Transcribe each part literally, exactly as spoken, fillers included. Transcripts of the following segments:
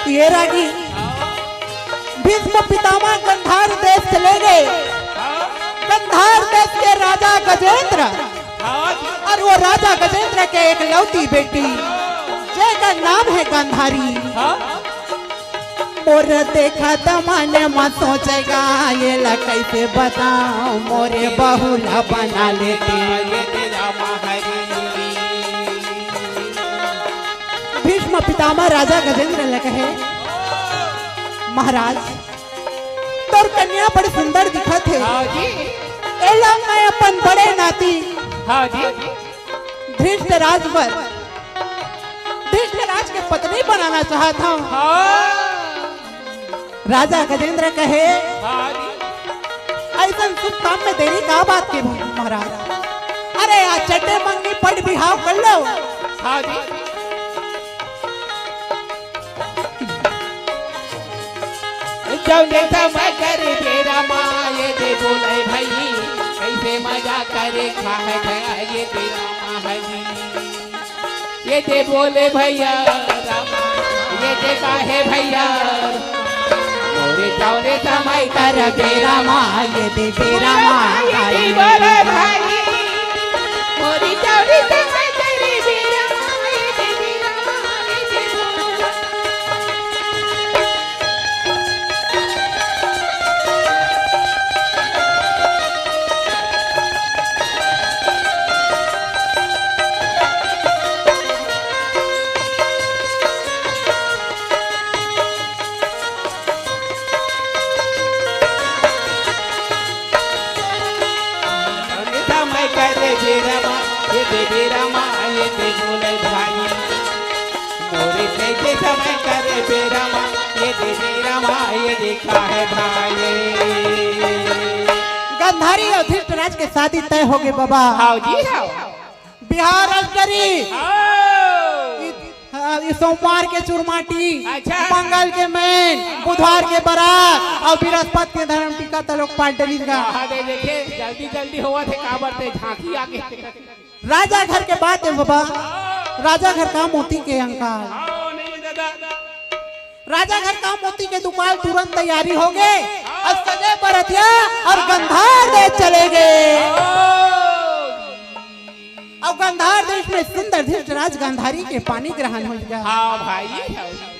ये रागी, भीष्म पितामह गंधार देश चले गए। गंधार देश के राजा गजेंद्र, और वो राजा गजेंद्र के एकलौती बेटी, जेकर नाम है गांधारी। मोर देखत मन म सोचेगा, ये ला कैसे बताऊं, मोरे बहू ला बना लेती। भीष्म पितामह राजा गजेंद्र ल कहे, महाराज, तोर कन्या बड़ी सुंदर दिखत हे। हाँ जी। एला मैं अपन बड़े नाती हाँ जी। धृष्टराज बर, धृष्टराज के पत्नी बनाना चाहत हूँ। हाँ। राजा गजेंद्र कहे, हाँ जी। ऐसन शुभ काम में देरी का बात के महाराज? अरे, आज चड्डे मंगनी पट बिहाव कर लो। हाँ जी। जौने समय करे बेरा माँ, ये दे बोले भाई, कैसे मजा करे खा है खा, ये दे रामा है जी। ये दे बोले भैया, ये दे काहे भैया, मोरे जौने समय करे बेरा माँ, ये दे बेरा माँ, ये दे बोले भाई, मोरे जौने समय करे बेरा माँ, ये दे बेरा माँ, ये दे बोले। समय करे बेरा माँ, ये दे बेरा माँ, ये दे बोले भाई। मोरे कैसे समय करे बेरा माँ, ये दे बेरा माँ, ये दे काहे भाई। गांधारी अउ धृतराज के शादी तय हो गे बाबा। हाँ जी, हाँ। बिहार अष्टरी। हाँ। इ, हाँ, इ सोमवार के चुरमाटी, अच्छा। मंगल के मैन, बुधवार के बारात अउ बृहस्पति के धर्म टीका तलोक पाट डलिस गा। हाँ, दे देखे, जल्दी जल्दी होवत हे, काबर ते झांकी आगे। राजा घर के बात हे बाबा, राजा घर का मोती के अंकार। हाँ, नहीं दादा। राजा घर का मोती के दुकान तुरंत तैयारी हो गे अउ सजे बरतिया अउ गंधार देश चले गे। अउ गंधार देश में सुंदर धृष्टराज गांधारी के पानी ग्रहण हो गया। हाँ भाई।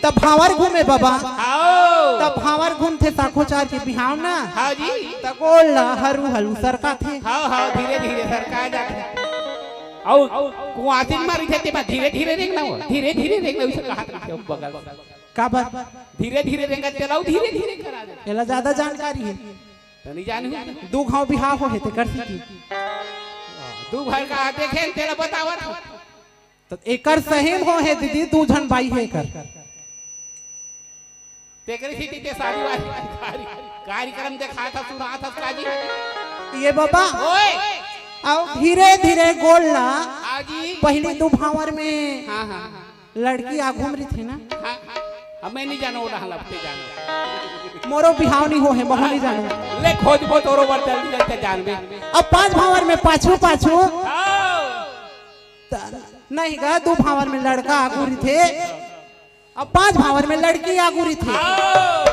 तब भांवर घूमे बाबा। हाँ। तब भांवर घूमथे साखोचार के बिहाव ना। हाँ जी। त गोड़ ला हरू हलू सरका थे। हाँ, हाँ, धीरे धीरे सरका जाथे। अउ कुआसिन मारी थे, तेमा धीरे धीरे रेंगना हो, धीरे धीरे रेंगना, उसे कहा था बगल। काबर? धीरे धीरे रेंगत चलाओ, धीरे धीरे करा दे। एला ज्यादा जानकारी हे। तो नहीं जानू। दू घाव बिहाव हो हे तेकर सीखी। दू घर का देखे तेला बतावत हो। तो एकर सही में हो हे दीदी, दू झन बाई हे एकर। तेकरे सीखी के शादी वादी कार्यक्रम देखा था, सुना था काजी। ये बाबा। ओए। आओ धीरे धीरे गोड़ ला। आजी। पहली दू भांवर में। हाँ, हाँ, हाँ। लड़की आघू म रहिथे ना। हाँ, हाँ। अब मैं नहीं जानव, ओला हलपते जानव। मोरो बिहाव नहीं हो हे, महू नहीं जानव। ले खोजबो तोरो बर जल्दी जल्दी जानबे। अब पांच भांवर में पाछू पाछू। हाँ। त-, नहीं गा, दू भांवर में लड़का आघू रहिथे, अब पांच भांवर में लड़की आघू रहिथे। हाँ।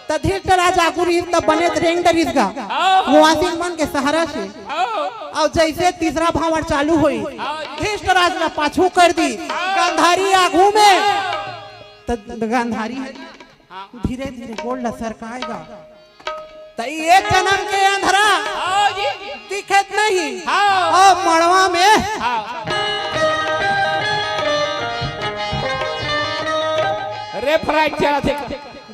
त धृतराज आघू रहिस त बने त रेंग डरिस गा। हाँ। वो आसिन मन के सहारा से। हाँ। अउ जैसे तीसरा भांवर चालू होई, हाँ। धृतराज ला पाछू कर दी, हाँ। गांधारी आघू में। हाँ। त गांधारी ह धीरे धीरे गोड़ ला सरकाय गा। त ये जनम के अंधरा हाँ जी। दिखत नहीं। हाँ। अउ मड़वा में हाँ। रे फ्राइड चला थे।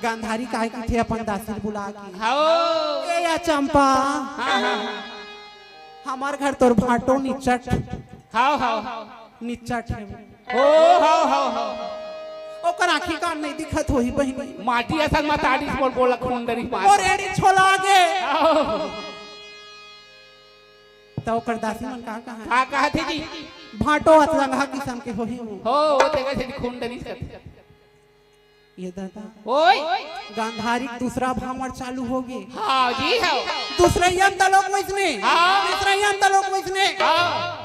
गांधारी काहे की थे अपन दासी बुला के। हाँ। ए या चंपा। हाँ, हाँ, हाँ। हमार घर तोर भांटो निचट। हाँ, हाँ। निचट हे। ओ, हाँ, हाँ, हाँ। ओकर आँखी कान नहीं दिखत होही बहिनी। माटी असन मताड़ी मोर बोला खून डरी मार। मोर एड़ी छोला गे। हाँ। त ओकर दासी मन का कहा? का कहा थे जी? भांटो अतलंगा किसम के होही वो। हो, वो तेरे से खून डरी सर। ये दादा। ओए। गांधारी दूसरा भांवर चालू होगे। हाँ जी, हाँ। दूसरैया तलोक वैसने। हाँ। तीसरैया तलोक वैसने। हाँ।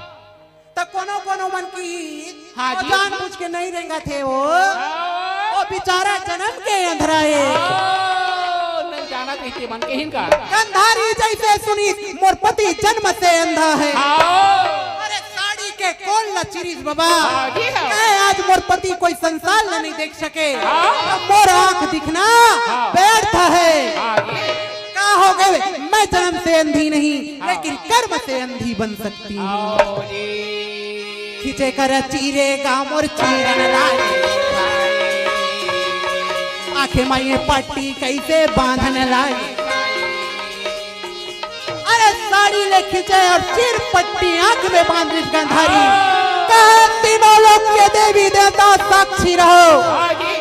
त कोनो कोनो मन की हाँ जी। जानबूझ के नहीं रेंगत हे वो। हाँ। वो बेचारा जन्म के अंधरा हे। हाँ, नहीं जाना कहिथे मन के हिन का। गंधारी जैसे सुनी मोर पति जन्म से अंधा है। हाँ। अरे साड़ी के कोल ला चिरिस बाबा। हाँ जी, हाँ। मैं आज मोर पति कोई संसार ला नहीं देख सके। हाँ। तो मोर आँख दिखना हाँ। व्यर्थ है। हाँ जी। का हो गए? मैं जन्म से अंधी नहीं, हाँ। लेकिन कर्म से अंधी बन सकती हूँ। आओ जी। खींचे कर चीरे गा मोर चीरन लागे। आंखें माये पट्टी कैसे बांधन लागे। अरे साड़ी ले खींचे और चीर पट्टी आंख में बांध ली गंधारी। कहा तीनों लोक के देवी देवता साक्षी रहो, हाँ जी।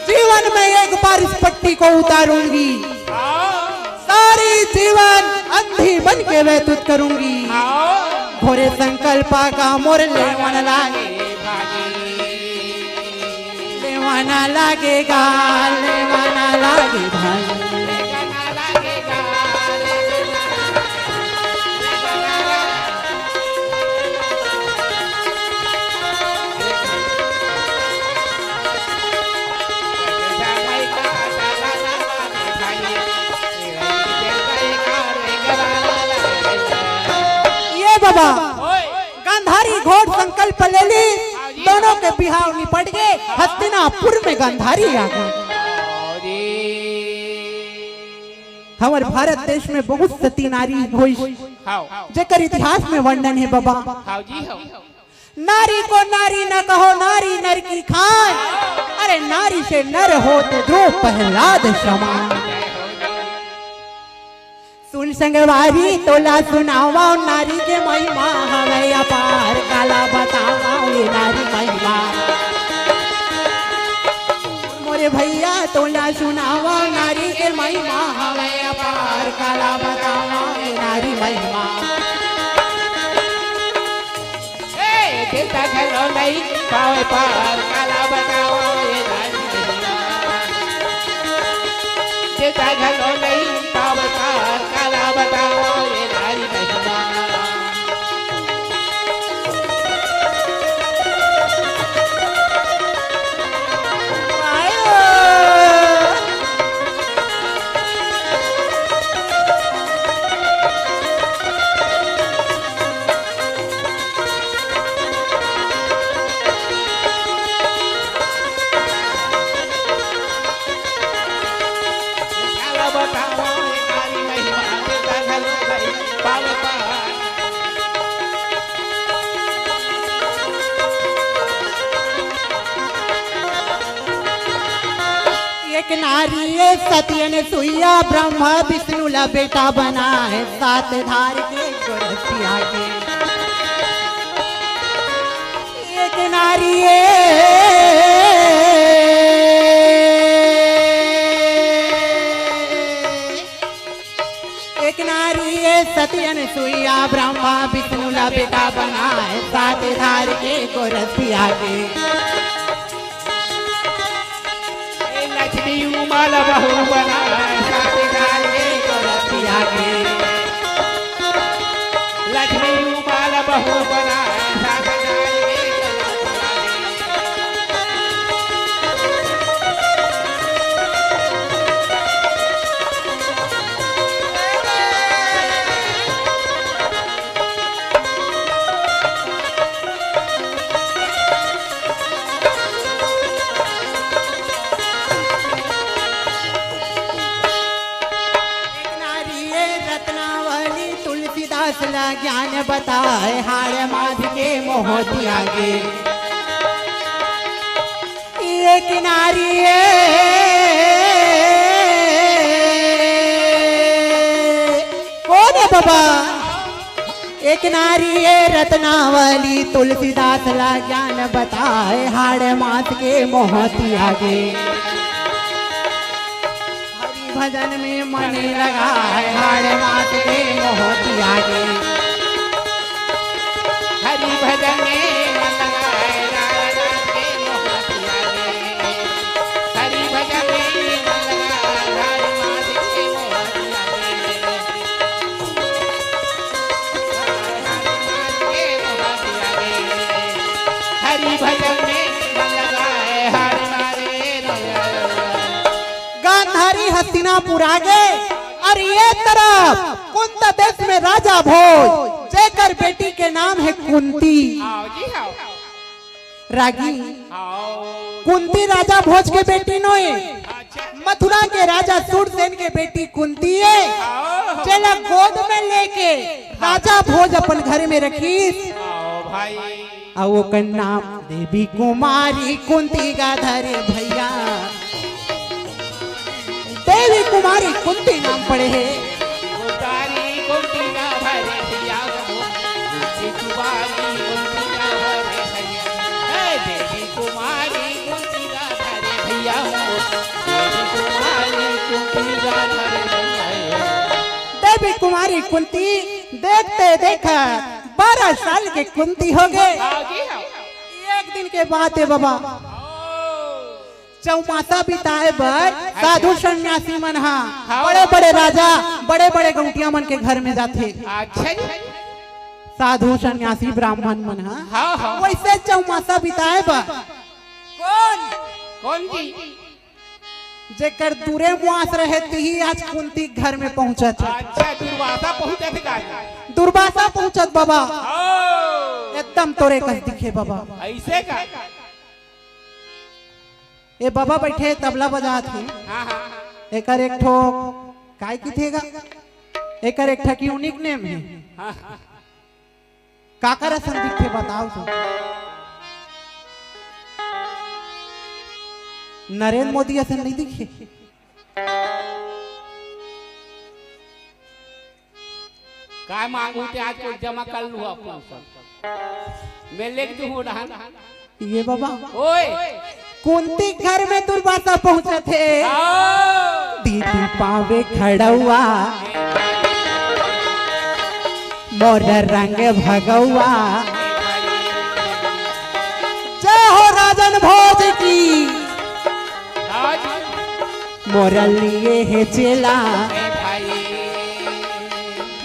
जीवन में एक बार इस पट्टी को उतारूंगी, हाँ। सारी जीवन अंधी बन के व्यतीत करूंगी। हाँ। घोरे संकल्प का मोर लेवन लागे। लेवाना लागेगा, लेवाना लागे भाई। ये बाबा, ओए। गांधारी घोर संकल्प ले ली, दोनों के बिहाव निपट गए। हस्तिनापुर में गांधारी आ गए। हमर भारत देश में बहुत सती नारी होइस, हाव। जेकर इतिहास में वर्णन हे बाबा। हाव जी, हाव। नारी को नारी न कहो, नारी नर की खान। अरे नारी से नर हो तो द्रोह प्रहलाद समान। सुन संगवारी तोला सुनावा नारी के महिमा हवे अपार, काला बतावा ये नारी महिमा। मोरे भैया तोला सुनावा नारी के महिमा हवे अपार, काला बतावा ये नारी महिमा। ए, देवता घलो नहीं पावे पार, काला बतावा ये नारी महिमा। देवता घलो नहीं पावे पार, काला बतावा ये नारी महिमा। एक नारी ए सती अनसुईया, ब्रह्मा विष्णु ला बेटा बनाए, सात धार के गोरखिया के। एक नारी ए, एक नारी ए सती अनसुईया, ब्रह्मा विष्णु ला बेटा बनाए, सात धार के गोरखिया के। ए लक्ष्मी उमा ला बहू बनाए, सात धार के गोरखिया के। लक्ष्मी उमा ला बहू बनाए, सात धार के गोरखिया के। एक नारी ए रत्नावली तुलसीदास ला ज्ञान बताए, हाड़ माथ के मोहतिया के। एक नारी ए, कोन हे बाबा? एक नारी ए रत्नावली तुलसीदास ला ज्ञान बताए, हाड़ माथ के मोहतिया के। हरि भजन में मन लगाए, हाड़ माथ के मोहतिया के। हरि भजन में मन लगाए, हाड़ माथ के मोहतिया के। हरि भजन में मन लगाए, हाड़ माथ के मोहतिया के। हाड़ माथ के मोहतिया के। हस्तिनापुर आ गे। अउ ये तरफ कुंता देश में राजा भोज, जेकर बेटी के नाम हे कुंती। आओ जी, आओ। रागी, आओ। कुंती राजा भोज के बेटी नोहे, अच्छा। मथुरा के राजा सूरसेन के बेटी कुंती हे, आओ। जेला गोद में लेके राजा भोज अपन घर में रखिस। आओ भाई। अउ ओकर नाम देवी कुमारी कुंती गा धरे भैया। देवी कुमारी कुंती नाम पड़े हे। कुमारी कुंती गा धरे भैया। कुमारी कुंती गा धरे भैया। हे देवी कुमारी कुंती गा धरे भैया। देवी कुमारी कुंती गा धरे भैया। देवी कुमारी कुंती देखते देखत बारह साल के कुंती हो गे। आओ जी, आओ। एक दिन के बात हे बाबा, चौमासा बिताए बर साधु सन्यासी मन हा, हाँ। बड़े-बड़े राजा, बड़े-बड़े गौंटिया मन के घर में जाथे। अच्छा जी। साधु सन्यासी ब्राह्मण मन हा, हाँ, हाँ। वैसे चौमासा बिताए बर कौन? कौन जी? जेकर दूरे मुआस रहे, तिही आज कुंती घर में पहुंचत हे। अच्छा, दुर्वासा पहुंचत हे का? दुर्वासा पहुंचत बाबा। हाँ। एकदम तोरे कस दिखे बाबा। ऐसे का? ए बाबा बैठे तबला बजात हे। हाँ, हाँ। एकर एक ठो काय किथे गा? एकर एक ठा unique name हे। हाँ, हाँ। काकर असन दिखथे बताओ तो। नरेंद्र मोदी असन नहीं दिखे। काय मांगू ते आज कुछ जमा कर लू अपन सब। मैं लेके दूँ रहन। ये बाबा। ओए। कुंती घर में दुर्वासा पहुंचत हे। आओ। दीदी पावे खड़उआ, मोर रंग भगउआ। जय हो राजन भोज की। आज। मोर लिए हे चेला, ए भाई।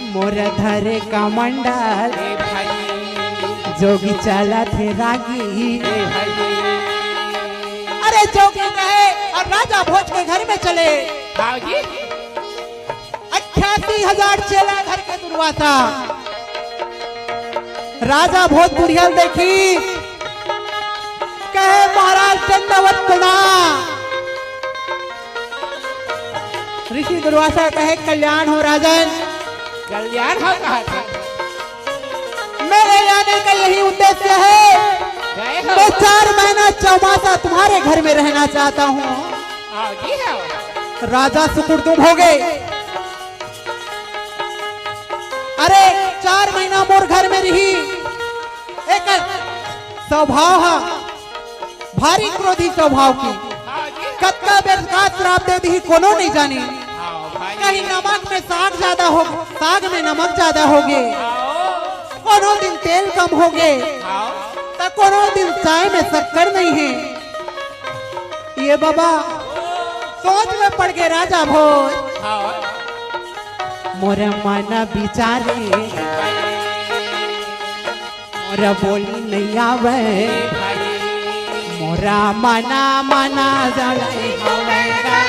मोर धरे कमंडल, ए भाई। जोगी चलत हे रागी। ए भाई। अरे जोगी कहे अउ राजा भोज के घर में चले। हाँ जी। अट्ठासी हजार चेला धर के दुर्वासा। राजा भोज बुढ़िया ल देखिस, कहे महाराज दंडवत प्रणाम। ऋषि दुर्वासा कहे कल्याण हो राजन। कल्याण हो कहा था। मेरे आने का यही उद्देश्य है। जय हो। मैं चार महीना चौमासा तुम्हारे घर में रहना चाहता हूँ। आओ जी, आओ। राजा सुकुरदुम हो गे। अरे, चार महीना मोर घर में रही, एकर स्वभाव हा भारी क्रोधी स्वभाव के। कतका बेर का श्राप दे दिही, कोनो नहीं जाने। हाँ, भाई। कहीं नमक में साग ज्यादा हो, साग में नमक ज्यादा हो गे, हाँ। कोनो दिन तेल कम हो गे, हाँ। त कोनो दिन चाय में शक्कर नहीं है। ये बाबा सोच में पड़ गे राजा भोज। हाँ। मोर मन बिचारे, मोर बोली नहीं आवे, मोरा मना मना जले हवे गा।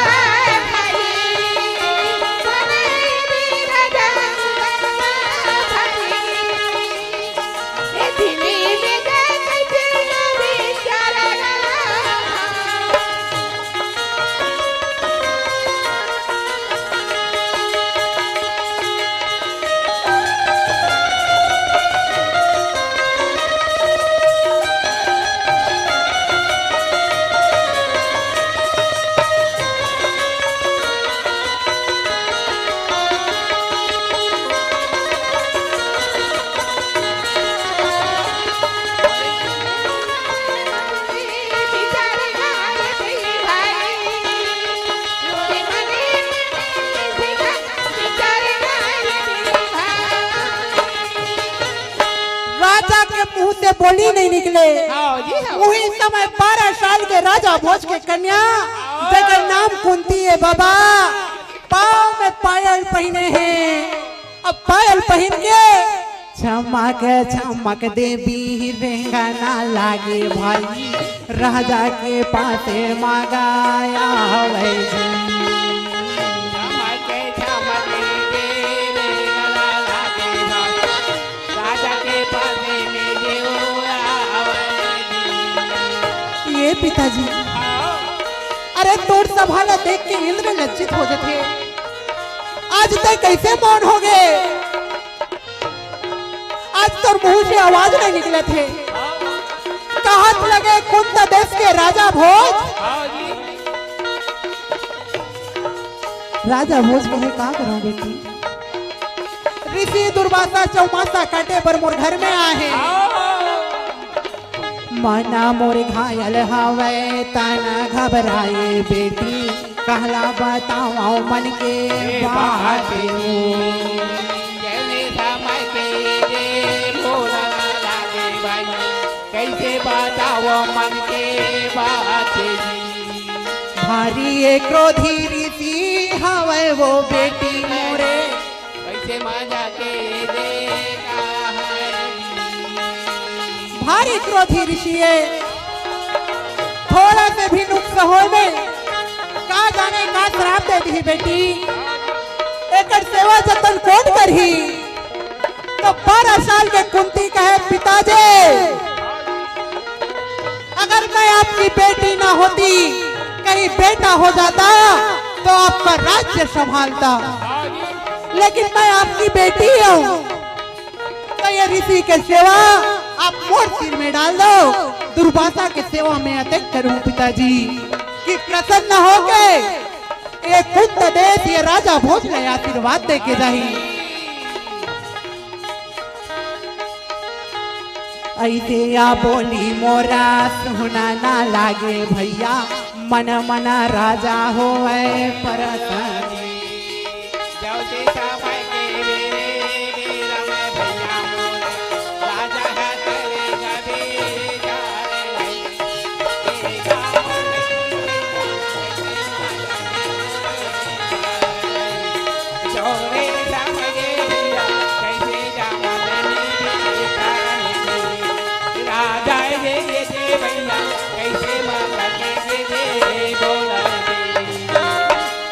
राजा के मुंह से बोली नहीं निकले। हाँ जी, हाँ। वही समय बारह साल के राजा भोज के कन्या, जेकर नाम कुंती है बाबा, पाँव में पायल पहिने हे। अब पायल पहिन के छमक छमक देवी रेंगना लागे भाई, राजा के पासे मांगा आवे जी। पिताजी, अरे तोर सभा ला देख के इंद्र लज्जित हो जथे। आज तैं कैसे मौन हो गे? आज तोर मुंह से आवाज नहीं निकलत हे। कहत लगे कुंत देश के राजा भोज। राजा भोज कहे, का करंव बेटी? ऋषि दुर्वासा चौमासा काटे बर मोर घर में आए हे। मना मोर घायल हवय, तना घबराए बेटी, कहला बतावंव मन के बात। कैसे बतावंव मन के बात जी। भारी ये क्रोधी ऋषि हवय वो बेटी मोरे। कैसे मजा के देखा है। भारी क्रोधी ऋषि हे, थोड़ा से भी नुक्स होय में का जाने का श्राप दे दिही बेटी। एकर सेवा जतन कोन करही? तो बारह साल के कुंती कहे, पिताजी, अगर मैं आपकी बेटी ना होती, कहीं बेटा हो जाता, तो आपका राज्य संभालता, लेकिन मैं आपकी बेटी हूँ। तो ये ऋषि के सेवा आप मोर सिर में डाल दो। दुर्वासा के सेवा में अतेक करूँ पिताजी कि प्रसन्न होके ये कुंत देश ये राजा भोज ला आशीर्वाद दे के जाही। ऐसे या बोली मोरा सुना ना लागे भैया, मन मन राजा होए परसनी। जौसे समय के बेरा में भैया मोर राजा ह करे गबे जाए।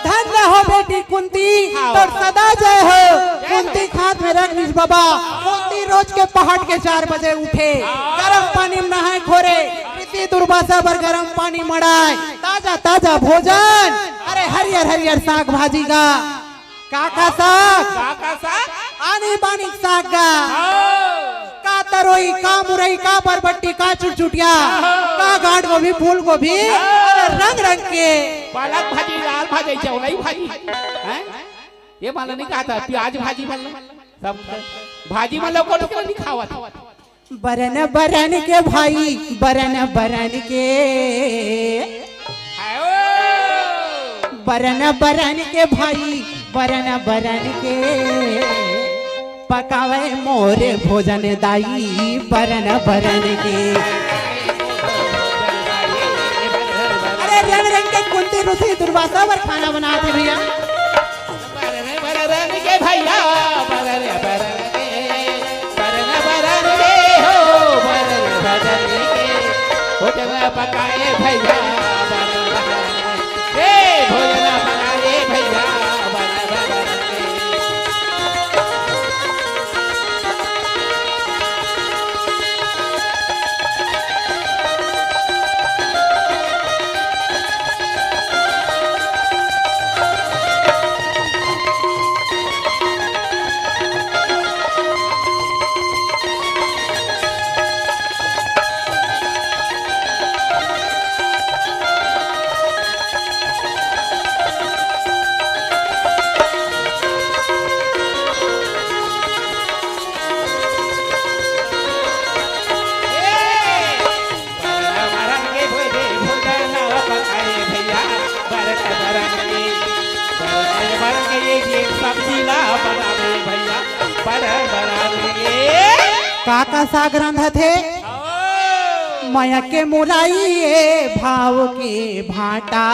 धन्य हो बेटी कुंती, हाँ। तोर सदा जय हो। जय हो। कुंती खात में रख निज बाबा। कुंती रोज के पहाट के चार बजे उठे, हाँ। गरम पानी में नहाए खोरे, ऋषि दुर्वासा बर गरम पानी मड़ाए, ताजा ताजा भोजन, अरे हरियर हरियर साग भाजी का। का का साग? का का साग? आनी बानी साग का। हाँ। का तरोई, का मुरई, का बरबट्टी, का चुटचुटिया, हाँ। का गांठ गोभी, फूल गोभी, हाँ। अरे रंग रंग के। पालक भाजी, लाल भाजी, चौलाई भाजी, हैं? ये माला नहीं कहा था, प्याज भाजी माला, सब भाजी माला को नहीं खावा था। बरन बरन के भाई, बरन बरन के। हायो। बरन बरन के भाई, बरन बरन के। पकावे मोरे भोजन दाई, बरन बरन के। अरे रंग रंग के कुंती ऋषि दुर्वासा बर खाना बनात हे भैया। बरन बरन के भैया, बरन बरन के, बरन बरन के हो, बरन बरन के, भोजन पकाए भैया, बरन बरन के, हे भोजन पकाए भैया, बरन बरन के। का का साग रांधत हे? मया के मुरई ए भाव के भांटा,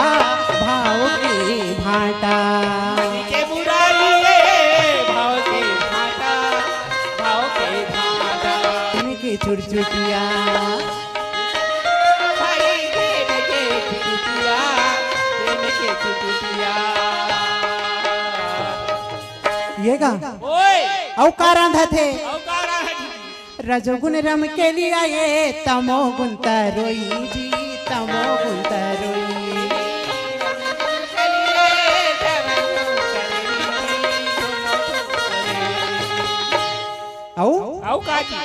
भाव के भांटा। के मुरई ए भाव के भांटा, भाव के भांटा। इनके चुरचुटिया। भाई के, के चुरचुटिया, के चुरचुटिया। ये का? ओए। अउ का रांधत हे? अउ का रांधत हे? रजोगुण रम के लिया ये, तमोगुण तरोई जी, तम तमो गुण तरोई। अउ अउ का जी?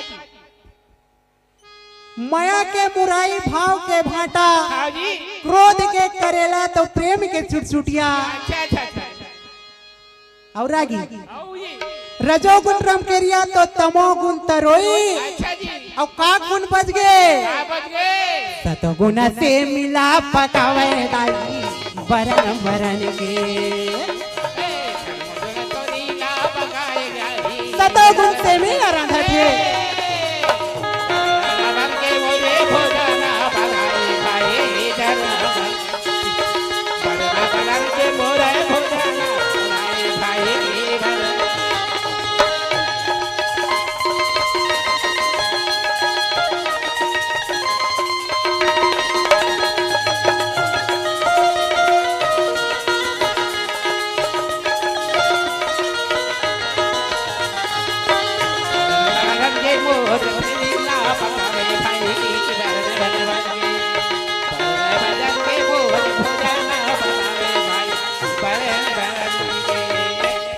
मया के मुरई, भाव के भांटा, हाँ जी। क्रोध के करेला, तो प्रेम के चुटचुटिया। अच्छा, अच्छा, अच्छा। अउ रागी, अउ जी। रजोगुण रमकेरिया, तो तमोगुण तरोई। अच्छा जी। अउ का गुण बच गे? का बच गे? सतोगुण से मिला पकावे दाई, बरन बरन के। सतोगुण से मिला रांधत हे।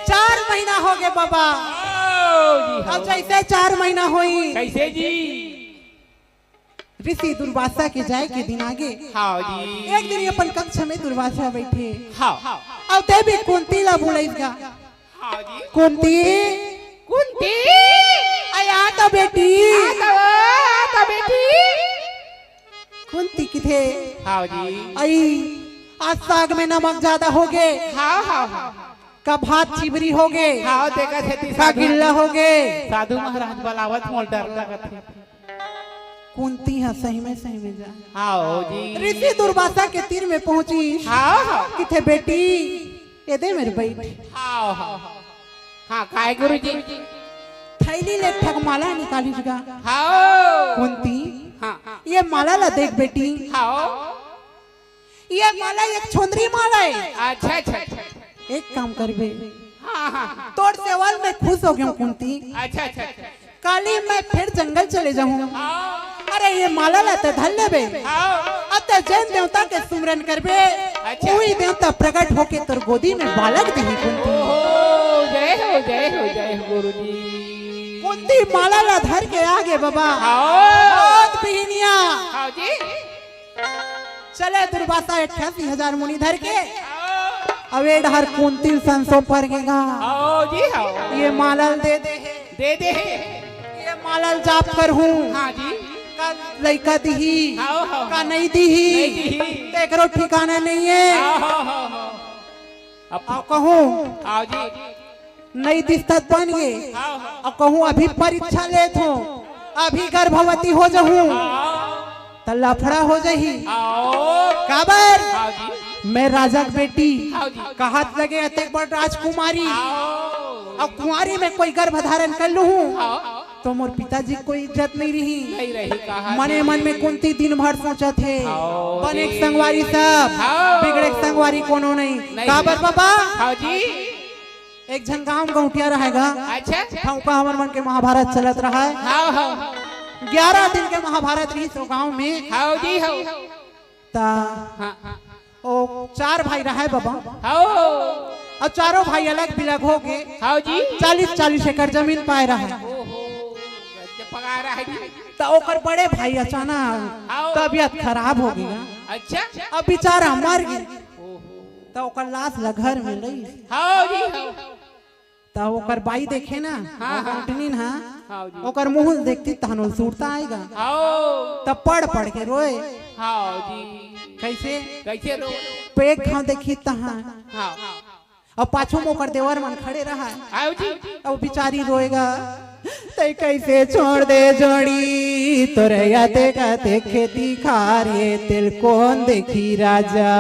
चार महीना हो गे बाबा। ओ जी, अब जैसे चार महीना होई, कैसे जी? ऋषि दुर्वासा के जाए के दिन आगे। हाँ जी। एक दिन अपन कक्ष में दुर्वासा बैठे। हाँ। अउ देवी कुंती ला बुलाइस गा। हाँ जी। कुंती। कुंती। अय आ तो बेटी। आ तो, आ तो बेटी। कुंती किथे? हाँ जी। अई, आज साग में नमक ज्यादा हो गे। हाँ, हाँ, हाँ। का भात चिबरी हो गे। हाँ, देखा छेती का साधु। गिल्ला हो गे। साधु महाराज बलावत मोल डर लगत हे। कुंती ह सही में, सही में जा। हाँ जी। ऋषि दुर्वासा के तीर में पहुंची। हाँ, हाँ। किथे बेटी, एदे मेर बइठ। हाँ, हाँ, हाँ। हाँ, काय गुरुजी? थैली ले ठक माला निकालिस गा। हाँ। कुंती, हाँ, हाँ। ये माला ला देख बेटी। हाँ। ये माला एक छोंदरी माला हे। अच्छा, अच्छा, अच्छा। एक काम करबे। हाँ, हाँ, हाँ। तोर सेवा ल मैं खुश हो गेंव कुंती। अच्छा, अच्छा, अच्छा। काली मैं फेर जंगल चले जाहूं। हाँ। अरे ये माला ला ते धर लेबे। हाँ। अउ ते जेन देवता के सुमरन करबे, अच्छा। उही देवता प्रकट होके तोर गोदी में बालक दिही कुंती। ओहो, जय हो, जय हो, जय हो गुरुजी। कुंती माला ला धर के आगे बाबा। हाँ। बहुत बिहिनिया। हाँ जी। चले दुर्वासा अट्ठासी हजार मुनि धर के। अउ ए डहर कुंती ल संसो पर गे गा। हाँ जी, हाँ। ये माला ल दे दे हे। दे दे हे। ये माला ल जाप करहूं। हाँ जी। का लइका दिही। हाँ, हाँ, का हाँ। नहीं दिही। नहीं दिही। त एकरो ठिकाना नहीं हे। हाँ, हाँ, हाँ, हाँ। अब अउ कहूं। हाँ जी। नहीं दिस त बन गे। हाँ, हाँ। अउ कहूं अभी परीक्षा लेत हों, अभी गर्भवती हो जाहूं, हाँ। त लफड़ा हो जाही। हाँ। काबर? हाँ जी। मैं राजा के बेटी, हाँ जी। कहात लगे अतेक बड़ राजकुमारी, हाँ। अउ कुंवारी में कोई गर्भ धारण कर लूहूं, हाँ। त मोर पिताजी के कोई इज्जत नहीं रही। नहीं रही, कहा मने जी। मन में कुंती दिन भर सोचत हे, हाँ। बने के संगवारी सब, हाँ। बिगड़े के संगवारी कोनो नहीं। नहीं। काबर बाबा? हाँ जी। एक झन गांव गौंटिया रहय गा। अच्छा। ठौका हमर मन के महाभारत चलत रहय। हाँ, हाँ, हाँ। ग्यारह दिन के महाभारत रहिस ओ गांव में। हाँ जी, हाँ। त हाँ, हाँ। ओ चार भाई रहय बाबा। हाँ। अउ चारों भाई अलग बिलग होके हाँ जी। चालीस चालीस एकड़ जमीन पाए रहय। ओहो, गजब पगार है जी। त ओकर बड़े भाई अचानक हाँ। तबियत खराब हो गे। अच्छा। अब बेचारा मर गे। ओहो। त ओकर लाश ला घर में लइस। हाँ जी, हाँ। त ओकर बाई देखे ना, हाँ, हाँ। गौंटनिन हा, हाँ जी। ओकर मुंह ल देखतिस तहन ओला सुरता आय गा। हाँ। त पड़ पड़ के रोय। हाँ जी। कैसे? कैसे रो? पेट खांव देखिस तहां। हाँ। अउ पाछू म ओकर देवर मन खड़े रहय। हाँ जी। अउ बेचारी रोय गा। तैं कैसे छोड़ दे जोड़ी, तोर अतेक अतेक खेती खार हे, तेला कोन देखही राजा।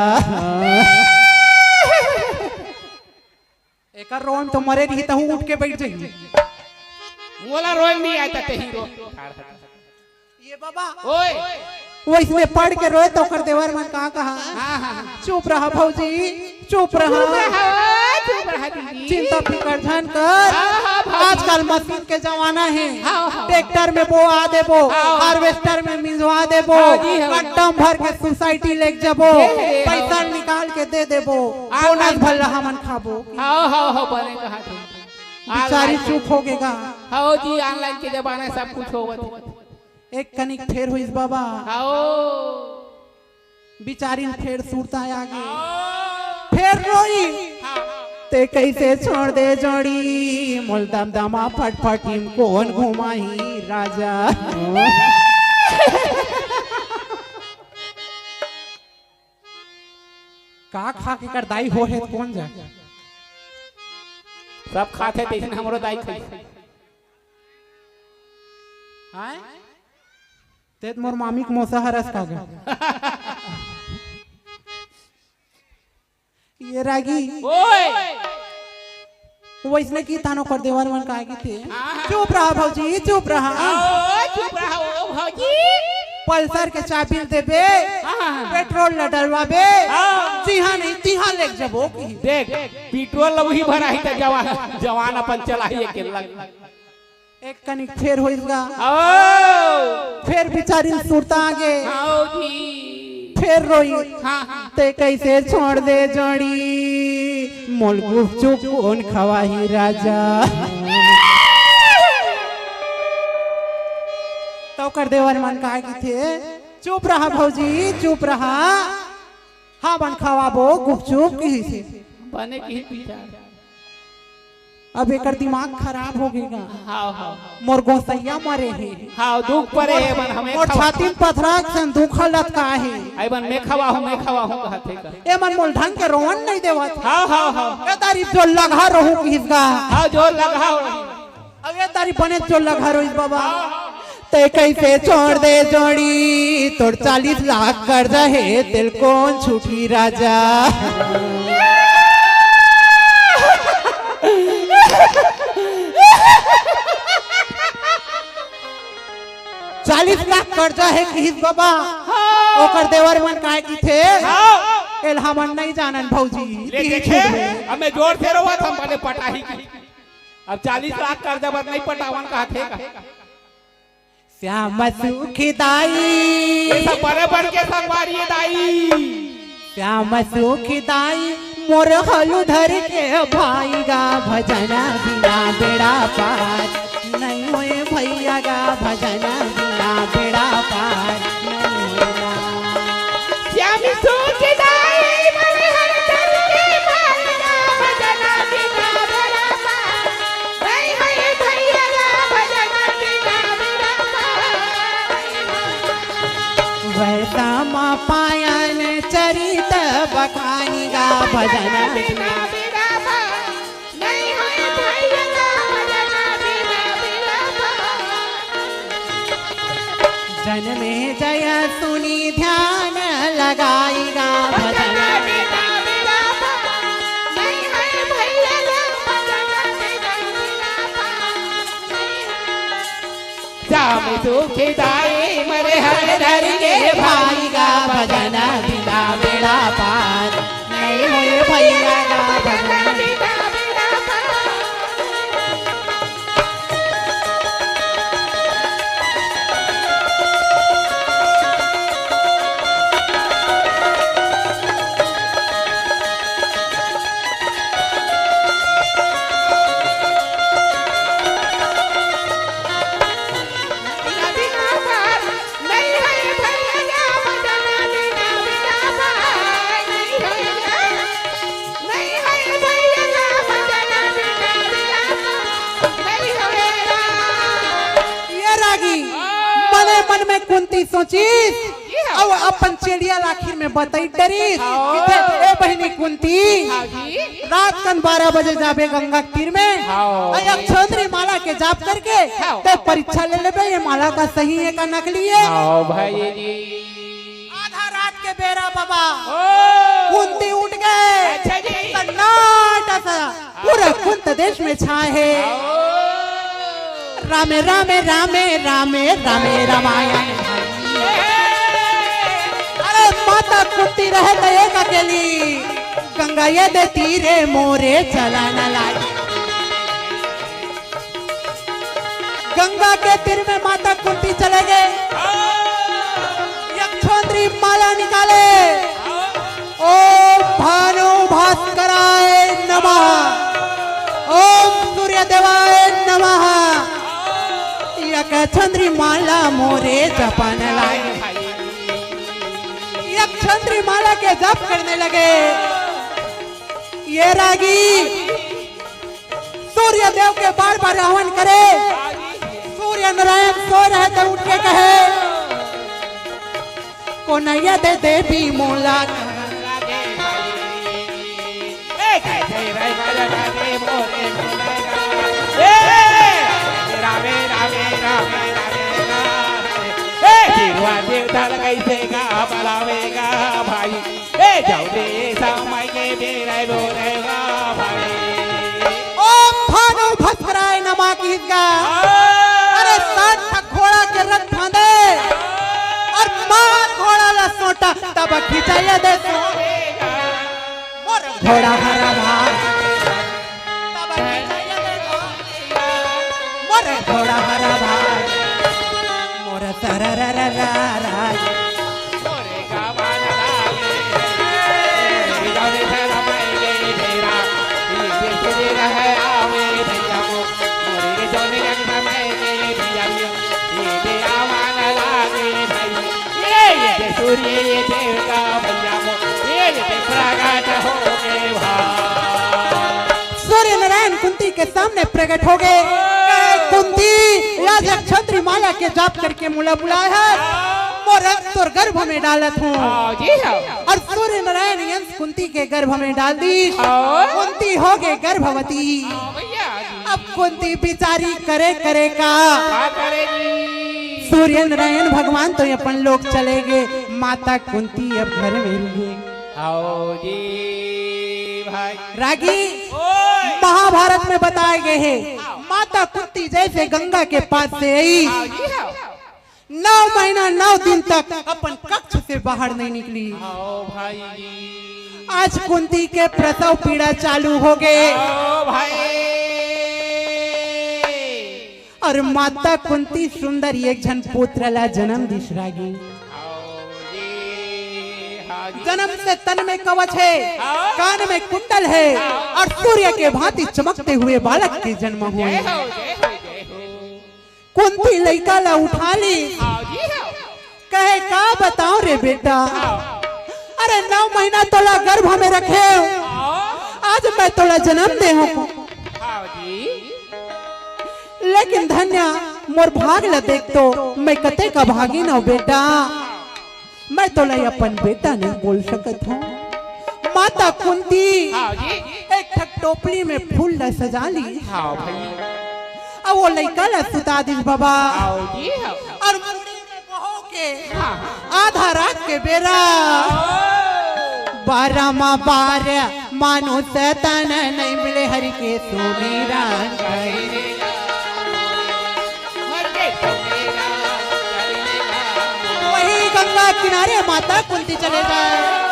एकर रोन तो मरे रही, तहूं उठ के बैठ जाही। मोला रोन नहीं आता, तेही रो। ये बाबा। ओए। वो इसमें पड़ के रोय त ओकर देवर मन का कहा? हाँ, हाँ, हाँ। चुप रहा भौजी, चुप रहा। चुप रहा, चुप रहा दीदी। चिंता फिकर झन कर। हाँ, हाँ, आजकल मशीन के जमाना हे। हाँ, हाँ। ट्रैक्टर में बोआ देबो, हाँ। हार्वेस्टर में मिंजवा देबो, हाँ जी, हाँ। गट्टा में भर के सोसाइटी लेके जबो, हे, हे, हाँ। पैसा निकाल के दे देबो, हाँ, बोनस हाँ। भल्ला हमन खाबो। हाँ, हाँ, हाँ, बने कहा थे। बिचारी online चुप हो गे गा। हाँ जी, online के जमाना हे, सब कुछ होवत हे। एक कनिक फेर होइस बाबा। हाँ। बिचारिन फेर सुरता आगे। हाँ। फेर रोई। हाँ। ते कइसे छोड़ दे जोड़ी, मोल दमदमा फटफटी म कोन घुमाही राजा। का खा के कर दाई हो हे कोन जा? सब खाथे तइसन हमरो दाई खाई। हाँ? ते त मोर मामी के मोसा हरस का गा। ये रागी। ओए! वइसने किथे न ओकर देवर मन काय किथे। हाँ, हाँ। चुप रहा भौजी, चुप रहा। ओ, चुप रहा ओ भौजी। पल्सर के चाबी ल देबे, हाँ, हाँ, हाँ। पेट्रोल ल डलवाबे, हाँ। जिहाँ नहीं तिहाँ लेके जबो की। देख, पेट्रोल ल उही भराही त जवान, जवान अपन चलाही अकेला। एक कनिक फेर होइस गा। आओ। फेर बिचारिन सुरता आगे। आओ जी। फेर रोई। हाँ, हाँ। ते कइसे छोड़ दे जोड़ी, मोल गुपचुप कोन खवाही राजा। त ओकर देवर मन काय किथे, चुप रहा भौजी, चुप रहा, हमन खवाबो गुपचुप किहिसे। बने किहिस बिचारा। अब एकर दिमाग खराब हो गे गा। हाँ, हाँ। मोर गोसैया मरे हे। हाँ, दुख परे हे, एमन हमें मोर खवा- छाती म पथरा के सन दुख लतका हे। अई मन मैं खवाहूँ, मैं खवाहूँ कहत हे का। एमन मोल ढंग के रोवन नहीं देवत। हाँ, हाँ, हाँ। ए तारी जो लगहा रहू किहिस गा। हाँ, जो लगहा हो। अब ए तारी बने जो लगहा रोइस बाबा। ते कइसे छोड़ दे जोड़ी, तोर चालीस लाख कर्जा हे, तेल कोन छूटही राजा। चालीस लाख कर्जा हे किहिस बाबा। हाँ। ओकर देवर मन काय किथे? हाँ। एल हमन नहीं जानन भौजी। ले देखे, अब मैं जोर से रोवत हँव, बने पटाही की। अब चालीस लाख कर्जा बर नहीं पटावन कहत हे का? श्याम सुखी दाई। ये सब बड़े बन के संगवारी हे दाई। श्याम सुखी दाई, मोर हलू धर के भाई गा, भजन बिना बेड़ा पार नहीं होय भैया गा, भजन बिना बेड़ा पार नहीं होय ना। श्याम सुखी दाई, मोर हलू धर के भाई गा, भजन बिना बेड़ा पार नहीं होय भैया गा, भजन बिना बेड़ा पार। वैसा मा पायन चरित बखानी गा भजन। जनमेजय सुनी ध्यान लगाई गा भजन। श्याम सुखी दाई, मोर हलू धर के भाई गा, भजन बिना बेड़ा पार नहीं होय भैया गा, भजन। ये रागी, मने मन में कुंती सोचिस, अउ अपन चेड़िया ल आखिर में बताई डरिस। हाँ। किथे, ए बहिनी कुंती, हाँ जी। रात कन बारह बजे जाबे गंगा के तीर में, हाँ। अउ एक चंद्री माला के जाप करके हाँ। ते परीक्षा ले लेबे, ये माला का सही हे का नकली हे। हाँ भाई जी। आधा रात के बेरा बाबा, ओ। कुंती उठ गे। अच्छा जी। सन्नाटा सा पूरा कुंत देश में छाए हे। ओ। रामे, रामे, रामे, रामे, रामे, रामायण। अरे माता कुंती रहे त एक अकेली, गंगा ये दे तीरे मोरे चला न लागी। गंगा के तीर में माता कुंती चले गए, यक्षोंद्री माला निकाले, ओम भानु भास्कराय नमः, ओम सूर्य देवाय नमः। यक्षोंद्री माला मोरे जपन लागे, यक्षोंद्री माला के जप करने लगे। ये रागी सूर्य देव के बार बार आह्वान करे। सूर्य नारायण सो रहे तो उठ के कहे, कोनैया दे देवी मोला। ए, कैसे रे, कैसे रे, मोरे, मोरे, ए, रामे, रामे, रामे, रामे, रामे। ए, जीवा जीव धल कैसे गा बलावेगा भाई। ए, जाऊ दे समय के बेरे बोरेगा भाई। ओम भानु भस्कराय नमः की इसका। अरे, साठ ठक घोड़ा के रथ फांदे और मार घोड़ा ला सोटा, तब खिंचाइया दे सो। मोर घोड़ा हरा भार, तब खिंचाइया दे सो। मोर घोड़ा हरा भार, मोर सरररररर। सूर्य देव का भैया मो, ये प्रकट हो गए भाई। सूर्य नारायण कुंती के सामने प्रकट हो गए। कहे, कुंती, आज यक्षोंद्री माला के जाप करके मोला बुलाए हे, मोर तोर गर्भ में डालत हूँ। हाँ जी, हाँ। और सूर्य नारायण अंश कुंती के गर्भ में डाल दी। हाँ। कुंती हो गए गर्भवती। हाँ भैया जी। अब कुंती बिचारी करे, करे का? का करेगी? सूर्य नारायण भगवान तो अपन लोक चले गए, माता कुंती अब घर में रही। आओ जी भाई। रागी, ओए। महाभारत में बताए गए हैं, माता कुंती जैसे गंगा के पास से आई, आओ जी, आओ। नौ महीना नौ दिन तक अपन कक्ष से बाहर नहीं निकली। आओ भाई। आज कुंती के प्रसव पीड़ा चालू हो गए। आओ भाई। और माता कुंती सुंदर एक झन पुत्र ला जन्म दिस रागी। आओ जी, हाँ जी। जन्म से तन में कवच है, आओ। कान में कुंडल है, आओ। और सूर्य के भांति चमकते हुए बालक के जन्म हुए। जय हो, जय हो, जय हो। कुंती लइका ला उठा ली। आओ जी, आओ। कहे, का बताओ रे बेटा, आओ। अरे नौ महीना तोला गर्भ में रखे हो, आओ। आज मैं तोला जन्म दे हूँ। आओ जी। लेकिन धन्या मोर भाग ला देख तो, मैं कते का भागिन हूँ बेटा, मैं तोला अपन बेटा नहीं बोल सकत हूँ। माता कुंती हाँ जी। एक ठक टोपली में फूल ला सजा ली। हाँ भाई। अब वो लइका ला सुता दिस बाबा। हाँ जी, हाँ। और मुड़ी में बहो के हाँ, हाँ। आधा रात के बेरा, हाँ। बारह मा बारह मानुष तन नहीं मिले हरि के सुमिरन। वही गंगा किनारे माता कुंती चले जाए।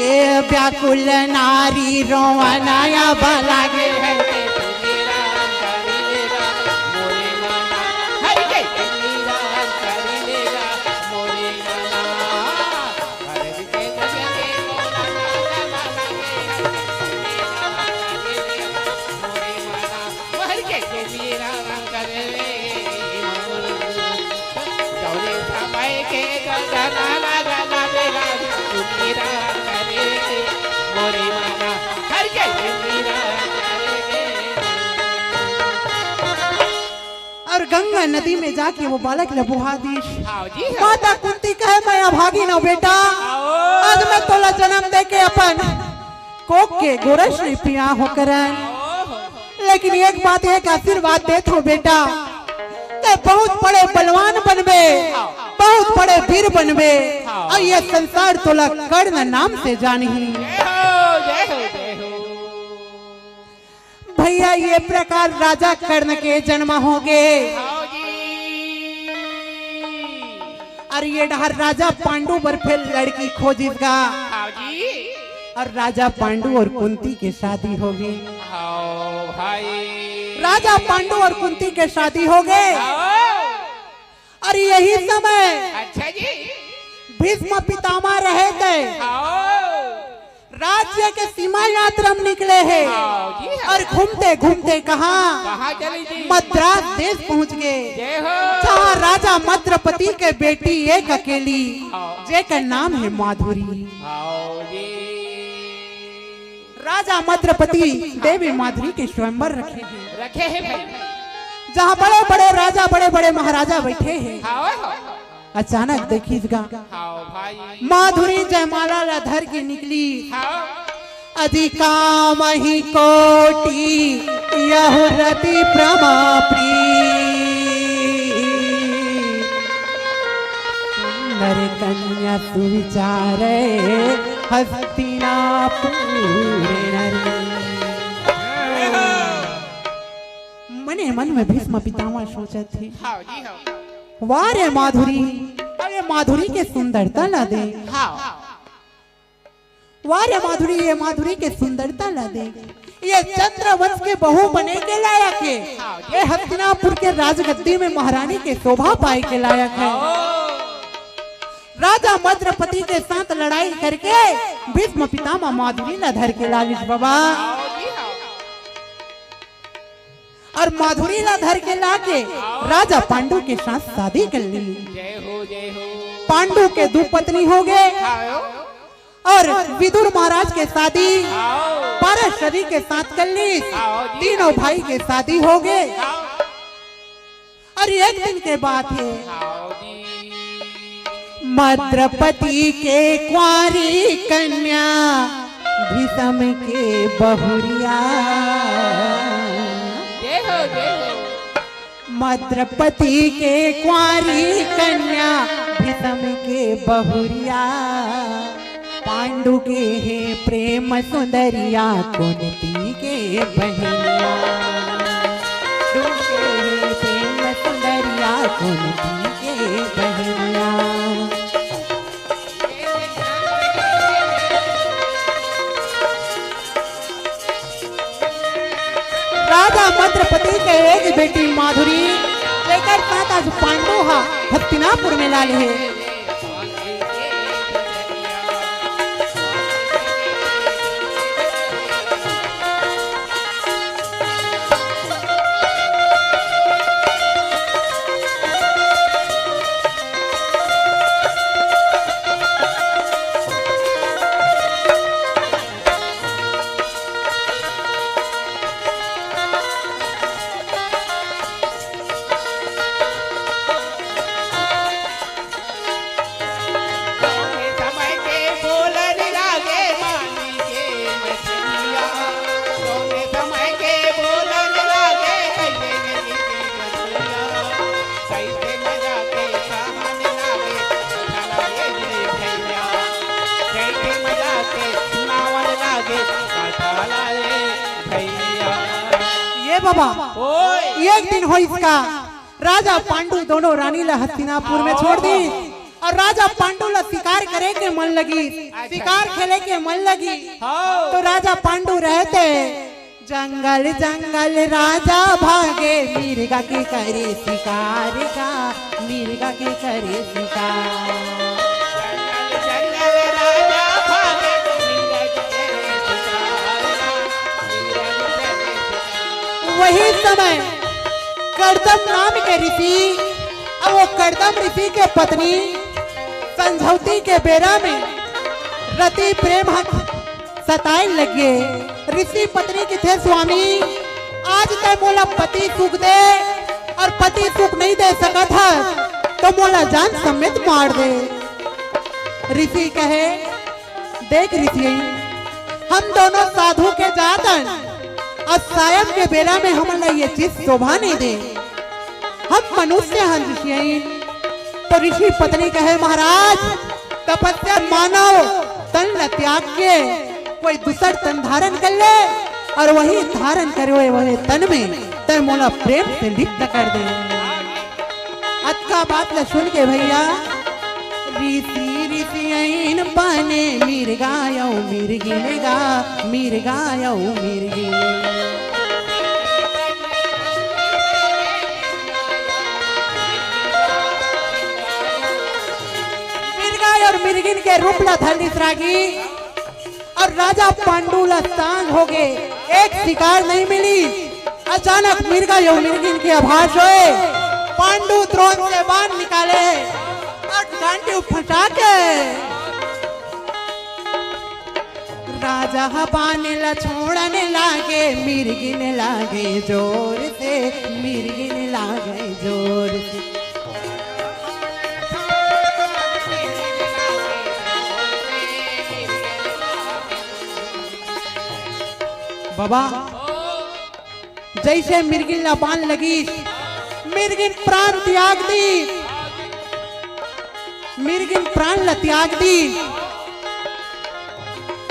ये व्याकुल नारी रोवना अब लागे है। और गंगा नदी में जाके वो बालक ला बोहा दीस। हाँ जी, हाँ। माता कुंती कहे, मैं अभागिन हूँ बेटा, आओ। आज मैं तोला जन्म दे के अपन कोख के गोरस नहीं पिया हो करन। लेकिन एक बात, एक आशीर्वाद देत हूँ बेटा, ते बहुत बड़े बलवान बनबे, बहुत बड़े वीर बनबे, और ये संसार तोला कर्ण नाम से जानही। जय हो, जय हो, जय हो। भैया, ये प्रकार राजा कर्ण के जन्म होगे। आओ जी। अरे ये डहर राजा पांडु बर फेर लड़की खोजिस गा। हाँ जी। अउ राजा पांडु अउ कुंती के शादी होगे। हाँ भाई। राजा पांडु अउ कुंती के शादी होगे। हाँ। अउ यही समय अच्छा जी। भीष्म पितामह रहे ते हाँ। राज्य के सीमा यात्रा में निकले हे। हाँ जी, हाँ। अउ घूमते घूमते कहाँ कहाँ चले जी? मद्रास देश पहुँच गे। जय हो। जहाँ राजा मद्रपति के बेटी एक अकेली, हाँ। जेकर नाम हे माधुरी। हाँ जी। राजा मद्रपति देवी माधुरी के स्वयंवर रखे हे। रखे हे भाई। जहाँ बड़े बड़े राजा, बड़े बड़े महाराजा बैठे हे। हाँ, हाँ। अचानक देखिस गा, हाँ भाई। माधुरी जयमाला ला धर के निकली। हाँ। अधिका मही कोटि यहु रति प्रमापी। सुंदर कन्या सुविचारे हस्तिनापुर नरी। मने मन में भीष्म पितामह सोचत हे, हाँ जी, हाँ। वाह रे माधुरी, अरे माधुरी के सुंदरता ला दे। हाँ। वाह रे माधुरी, ये माधुरी के सुंदरता ला दे। ये चंद्रवंश के बहू बने के लायक हे। ये हस्तिनापुर के राजगद्दी में महारानी के शोभा पाए के लायक हे। राजा मद्रपति के साथ लड़ाई करके भीष्म पितामह माधुरी ला धर के लालिस बाबा। अउ माधुरी ला धर के लाके राजा पांडु के साथ शादी कर ली। जय हो, जय हो। पांडु के दू पत्नी होगे। हाँ। अउ विदुर महाराज के शादी हाँ। पारशरी के साथ कर ली। हाँ जी। तीनों भाई के शादी होगे। हाँ। अउ एक दिन के बात हे। हाँ जी। मद्रपति के कुंवारी कन्या भीष्म के बहुरिया। जय हो, जय हो। मद्रपति के कुंवारी कन्या भीष्म के बहुरिया। पांडु के हे प्रेम सुंदरिया कुंती के बहनिया। पांडु के हे प्रेम सुंदरिया कुंती के बहनिया। राजा मद्रपति के एक बेटी माधुरी, जेकर साथ आज पांडु हा हस्तिनापुर में लाले हे। ये बाबा, एक दिन होइस का, राजा पांडु दोनों रानी ला हस्तिनापुर में छोड़ दी अउ राजा पांडु ला शिकार करे के मन लगी, शिकार खेले के मन लगी। तो राजा पांडु रहे ते जंगल जंगल राजा भागे, मिर्गा के करे शिकार गा, मिर्गा के करे शिकार। वही समय कर्दम नाम के ऋषि, अउ वो कर्दम ऋषि के पत्नी संझौती के बेरा में रति प्रेम ह सताए लगे। ऋषि पत्नी किथे, स्वामी, आज तै मोला पति सुख दे अउ पति सुख नहीं दे सकत ह, तो मोला जान समेत मार दे। ऋषि कहे, देख ऋषि, हम दोनों साधु के जात हन, अउ सायं के बेरा में हमन ला ये चीज शोभा नहीं दे। हम मनुष्य हन ऋषि। तो ऋषि पत्नी कहे, महाराज, तपस्या मानव तन ला त्याग के कोई दूसर तन धारण कर ले, अउ वही धारण करे हुए वही तन में तै मोला प्रेम से लिप्त कर दे। अतका बात ला सुन के भैया ऋषि ऋषियैन बने मिर्गा अउ मिर्गिन गा, मिर्गा अउ मिर्गिन। मिर्गा अउ मिर्गिन के रूप ला धरिस रागी। अउ राजा पांडु ला सांझ होगे, एक शिकार नहीं मिली। अचानक मिर्गा अउ मिर्गिन के आभास होय, पांडु द्रोण से बाण निकाले अउ गांडीव फंसा के राजा ह बाण ला छोड़ने लागे, मिर्गिन लागे जोर से, मिर्गिन लागे जोर से। बाबा, जइसे मिर्गिन ला बाण लगिस, मिर्गिन प्राण त्याग दीस, मिर्गिन प्राण ला त्याग दीस।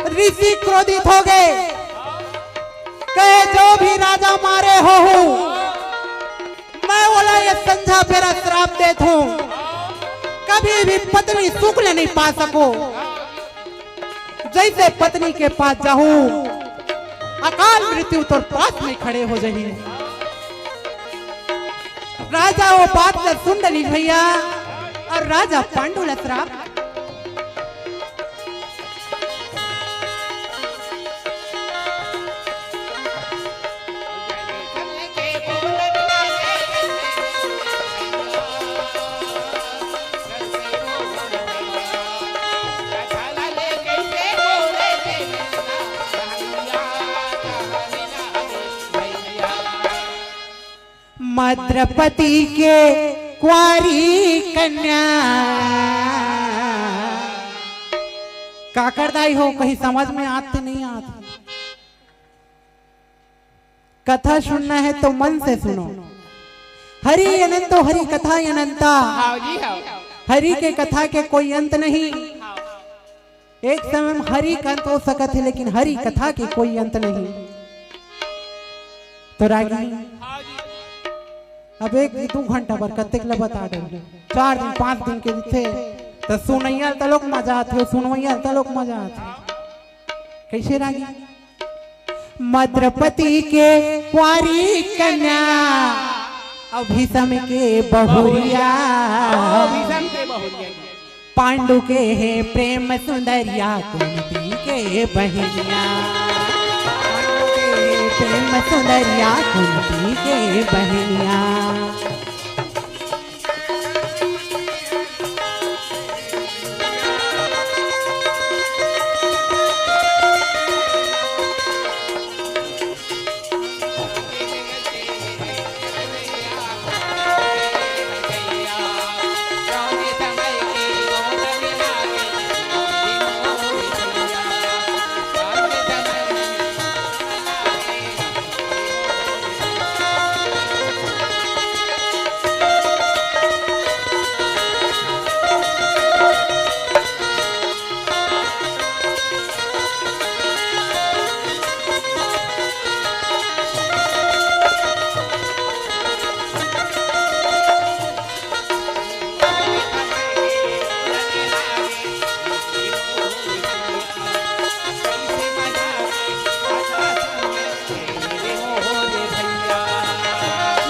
ऋषि क्रोधित होगे, कहे, "जो भी राजा मारे होहू, मैं ओला ये संझा बेरा श्राप देत हूँ, कभी भी पत्नी सुख ले नहीं पा सको।" जइसे पत्नी के पास जाहू, अकाल मृत्यु तोर पास में खड़े हो जाही। राजा वो बात ला सुन डरिस भैया, अउ राजा पांडु ला श्राप मद्रपति के कुंवारी कन्या। काकर दाई हो, कहीं समझ में आत नहीं आत? कथा सुनना है तो मन से सुनो। हरि अनंतो हरि कथा अनंता। हाँ जी, हाँ। हरि के कथा के कोई अंत नहीं। एक समय में हरि के अंत हो सकत है, लेकिन हरि कथा के कोई अंत नहीं। तो रागी, अब एक दू घंटा बर कतेक ल बता डर, चार दिन पांच दिन के रहिथे, त सुनइया ल तलोक मजा आथे, सुनवइया ल तलोक मजा आथे। कइसे रागी? मद्रपति के कुंवारी कन्या, अउ भीषम के बहुरिया। हाँ, भीषम के बहुरिया। पांडु के हे प्रेम सुंदरिया, कुंती के बहिनिया। पांडु के हे प्रेम सुंदरिया, कुंती के बहिनिया।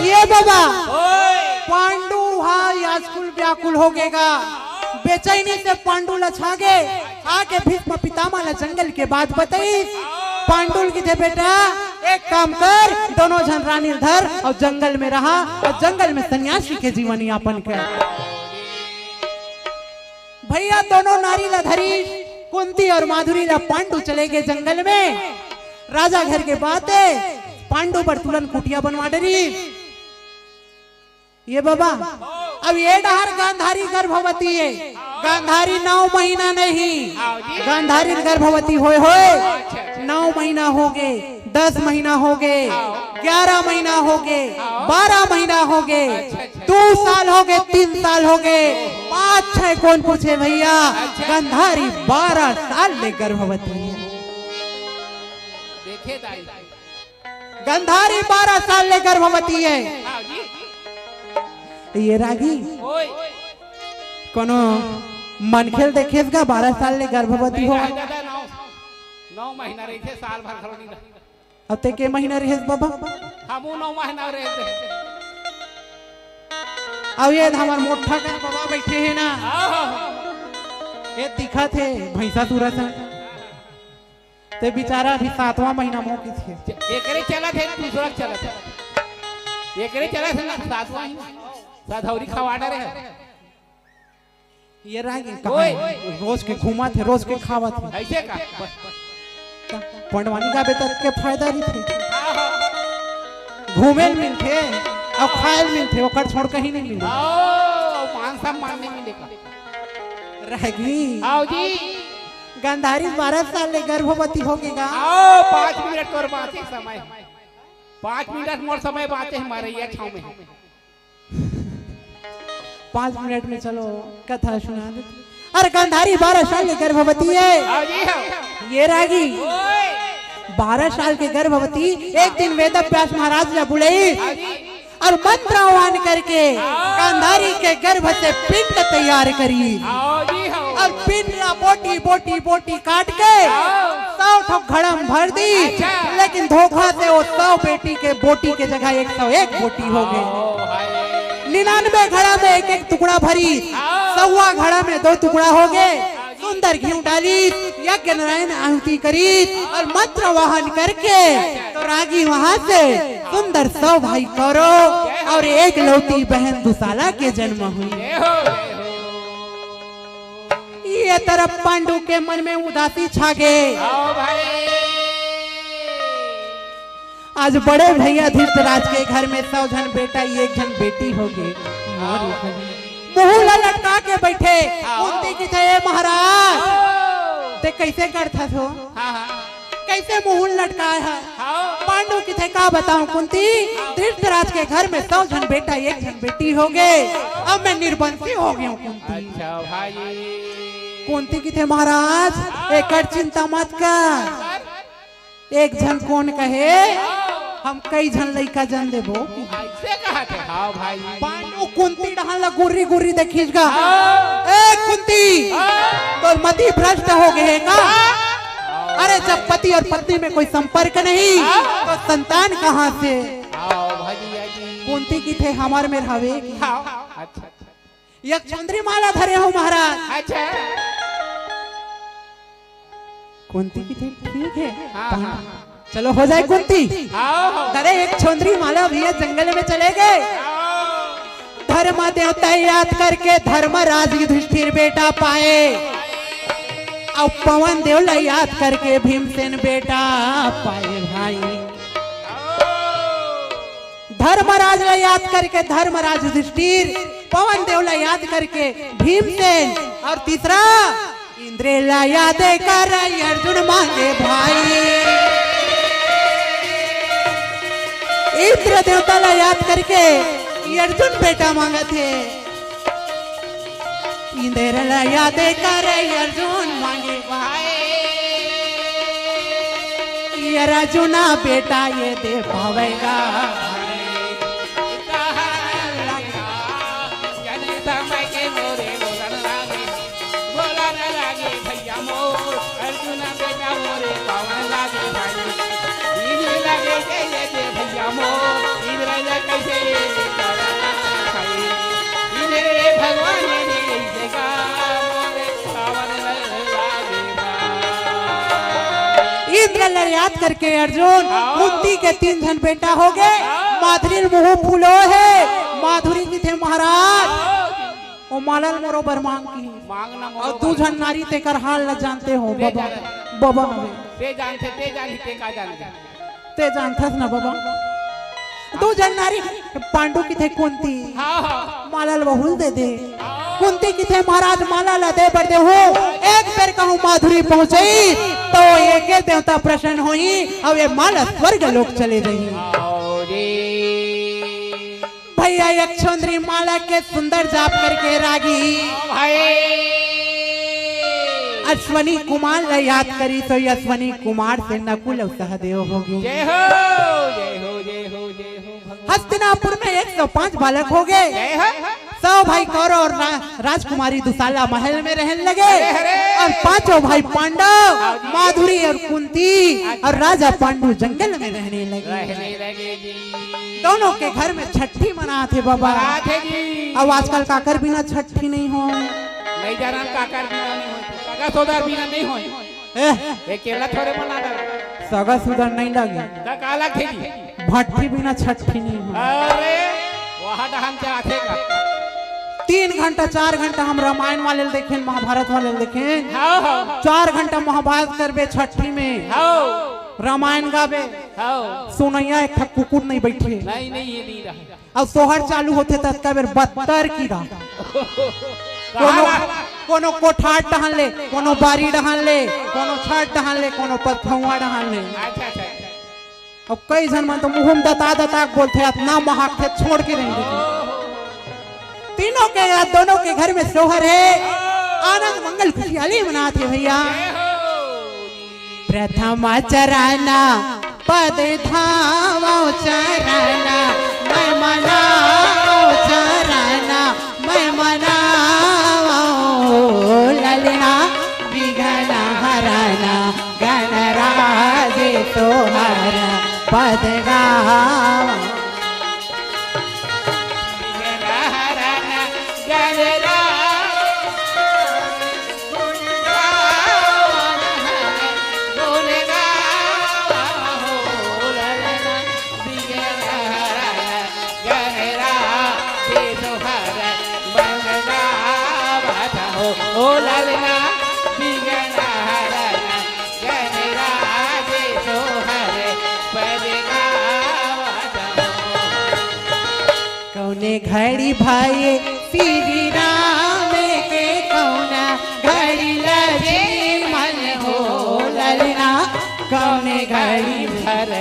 ये बाबा, ओए। पांडु हा आजकुल व्याकुल हो गेगा, बेचैनी से पांडु लछा गे, आके भीष्म पितामह ला जंगल के बात बताई। पांडु ल किथे, "बेटा, एक काम कर, दोनों झन रानी ल धर अउ जंगल में रहा अउ जंगल में सन्यासी के जीवन यापन कर।" भैया दोनों नारी ला धरी, कुंती अउ माधुरी ला पांडु चले गे जंगल में। राजा घर के बात हे, पांडु बर तुरंत कुटिया बनवा डरी। ये बाबा, अब ये डहर गांधारी गर्भवती हे। गांधारी नौ महीना नहीं, गांधारी गर्भवती होय होय नौ महीना हो गे, दस महीना हो गे, ग्यारह महीना हो गे, बारह महीना हो गे, दू साल हो गे, तीन साल हो गे, पाँच छह कोन पूछे भैया। गांधारी बारह साल ले गर्भवती हे। देखे दाई। गांधारी बारह साल ले गर्भवती हे। हाँ जी। ये रागी ओए। कोनो मनखे ल देखेस गा, बारह साल ले गर्भवती हो। नहीं, दादा, नौ, नौ महीना रहिथे, साल भर घलो नहीं रहे। अब ते के महीना रहेस बाबा? हमू नौ महीना रहे थे। अब ये हमर मोट्ठा कर बाबा बैठे हे ना, आहो। ये दिखत हे भैंसा सूरत हे। ते बेचारा अभी सातवां महीना मोह किथे। एकरे चलत हे, दूसरा चलत हे। एकरे चलत हे ना, सातवां ही। सधौरी खवा डरे हे। ये रागी कहाँ ओए। हे? रोज के घूमत हे, रोज के खावत हे। ऐसे का? बस। पंडवानी जाबे त के फायदा रहिथे। हाँ, हाँ। घूमे ल मिलथे, अउ खाए ल मिलथे, ओकर छोड़ कहीं नहीं मिले। आओ, मान सम्मान नहीं मिलेगा। रागी। आओ जी। गंधारी बारह साल ले गर्भवती हो गे गा। आओ, पाँच मिनट तोर बाँचे समय। पाँच मिनट मोर समय बाँचे हे, मरैया छाँव में। पाँच मिनट में चलो कथा सुना देते। अरे गंधारी बारह साल के गर्भवती हे। हाँ जी, हाँ। ये रागी ओए। बारह साल के गर्भवती एक दिन वेद व्यास महाराज ला बुलाई हाँ जी। अउ मंत्र आह्वान करके हाँ। गंधारी के गर्भ से पिंड तैयार करी। हाँ जी, हाँ। अउ पिंड ला बोटी, बोटी, बोटी काट के हाँ। सौ ठो घड़ा में भर दी, अच्छा। लेकिन धोखा से वो सौ बेटी के बोटी के जगह एक सौ एक बोटी हो गे। ओ, हाय। निन्यानवे घड़ा में एक एक टुकड़ा भरी, हाँ। सौवा घड़ा में दो टुकड़ा हो गे। सुंदर घीव डाली, यज्ञ नारायण आहुति करी अउ मंत्र वाहन करके तो रागी वहां से सुंदर सौ भाई कौरव अउ एक लौती बहन दुशाला के जन्म हुई। जय हो, जय हो। ये तरफ पांडु के मन में उदासी छा गे। आओ भाई। आज बड़े भैया धृतराज के घर में सौ झन बेटा, एक झन बेटी हो गे। आओ भाई। मुंह ला लटका के बैठे। आओ। कुंती किथे, "ए महाराज, आओ। ते कैसे करथस हो? हाँ, हाँ। कैसे मुंह लटकाए है?" हाँ। पांडु किथे, "का बताऊं कुंती, धृतराज के घर में सौ झन बेटा, एक झन बेटी हो गे, अब मैं निर्वंशी हो गया हूँ कुंती।" अच्छा भाई। कुंती किथे, "महाराज, एकर चिंता मत कर, एक झन कोन कहे, हम कई झन लइका जन देबो।" ऐसे कहा थे, हाँ भाई। पांडु कुंती डहान ला गुर्री गुर्री देखिस गा। हाँ। "ए कुंती, हाँ। तोर मति भ्रष्ट हो गे हे का? हाँ। अरे जब पति और पत्नी में कोई संपर्क नहीं, हाँ। तो संतान कहाँ से?" आओ भैया जी। कुंती किथे, "हमर मेर हवे।" हाँ, अच्छा, अच्छा। एक चुंदरी माला धरे हो महाराज। अच्छा। कुंती किथे, "ठीक है।" हाँ, पांडु, हाँ। "चलो हो जाए कुंती।" हाँ, हाँ। अरे एक चुंदरी माला भैया जंगल में चले गे। हाँ। धर्म देवता याद करके धर्मराज युधिष्ठिर बेटा पाए, अउ पवन देव ला याद करके भीमसेन बेटा पाए भाई। धर्मराज ला याद करके धर्मराज युधिष्ठिर, पवन देव ला याद करके भीमसेन, अउ तीसरा इंद्र ला याद कर अर्जुन मांगे भाई। इंद्र देवता ला याद करके अर्जुन बेटा मांगत हे। इंद्र ला याद कर अर्जुन मांगे भाई। ये अर्जुना बेटा ये दे पावेगा। जन समय के मोरे बोलन लागे, बोलन लागे भैया मोर, अर्जुन बेटा मोरे पावन लागे भाई। इने लागे के ये दे भैया मोर, इंद्र ने कैसे ये दे पावन भाई। इने रे भगवान ने ऐसे का मोरे पावन लागे भाई। इंद्र ला याद करके अर्जुन, हाँ। कुंती के तीन झन बेटा हो गे। हाँ। माधुरी मुंह फूलो हे। माधुरी किथे महाराज, हाँ। ओ माला ल मोरो बर मांग की। मांग ना मोरो अउ दू बर। झन नारी तेकर हाल ल जानते हो, ते बबा, जान। बबा हवे। ते जानथे, ते जानही, ते का जानथे। ते जानथस ना बबा। दू झन नारी, पांडु किथे कुंती। हाँ, हाँ। माला ल वहू ल दे दे। हाँ। कुंती किथे महाराज माला ल दे बर देहूं, एक बेर कहूं माधुरी पहुंचई, तो एके देवता प्रसन्न होई, अउ ये माला स्वर्ग लोक चले जाई। आओ रे। भैया, एक चुंदरी माला के सुंदर जाप करके रागी भाई। अश्वनी कुमार ला याद करी तो अश्वनी कुमार से नकुल अउ सहदेव हो गे। जय हो, जय हो, जय हो, जय हो भगवान। हस्तिनापुर में एक सौ पाँच बालक हो गे। जय हो। सौ भाई कौरव और रा-, राजकुमारी दुशाला महल में रहने लगे। अरे, अरे। और पांचों भाई पांडव, हाँ जी। माधुरी और कुंती और राजा पांडु जंगल में रहने लगे। रहने लगे जी। दोनों के घर में छट्ठी मनात हे बाबा। मनात हे जी। अब आजकल काकर बिना छट्ठी नहीं हो। नहीं जाना काकर बिना नहीं हो, सगा सोदर बिना नहीं हो। ए, अकेला थोड़े मना दे। सगा सुदर नहीं लगे। त का लगथे जी? भट्ठी बिना छट्ठी नहीं हो। अरे, वहाँ डहान के आथे का? तीन घंटा, चार घंटा हम रामायण वाले ल देखेन, महाभारत वाले ल देखेन। हाँ, हाँ। चार घंटा महाभारत करबे छट्ठी में। हाँ। रामायण गाबे। हाँ। सुनैया एक ठक कुकुर नहीं बैठे। नहीं, नहीं, ये नहीं रहा। अउ सोहर चालू होथे त अतका बेर बत्तर कीरा। कोनो, कोनो कोठार डहन ले, कोनो बारी डहन ले, कोनो छत डहन ले, कोनो पथौवा डहन ले। अच्छा, अच्छा। अउ कई झन मन तो मुंह में दता दता के बोलथे, अतना महकथे छोड़ के नहीं देथे। तीनों के या दोनों के घर में सोहर हे, आनंद मंगल खुशहाली मनात हे भैया। प्रथम चरण पद धावो चरण, मैं मनावो चरण, मैं मनावो ललना विघ्न हरण, गणराज तोहर पद गावो। कौने घड़ी भये श्री राम के, कौना घड़ी लक्ष्मण हो ललना, कौने घड़ी भर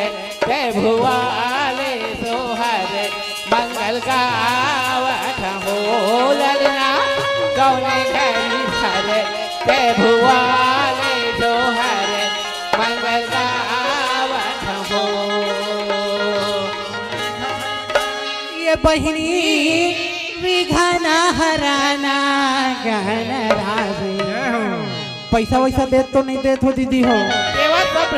ते भुआले सोहर मंगल गावत हो ललना, कौने घड़ी भर ते भुआले सोहर मंगल गावत हो। ये बहिनी विघन हराना गहन राज। जय हो। पैसा वैसा देत तो नहीं देत हो दीदी हो? देवत सब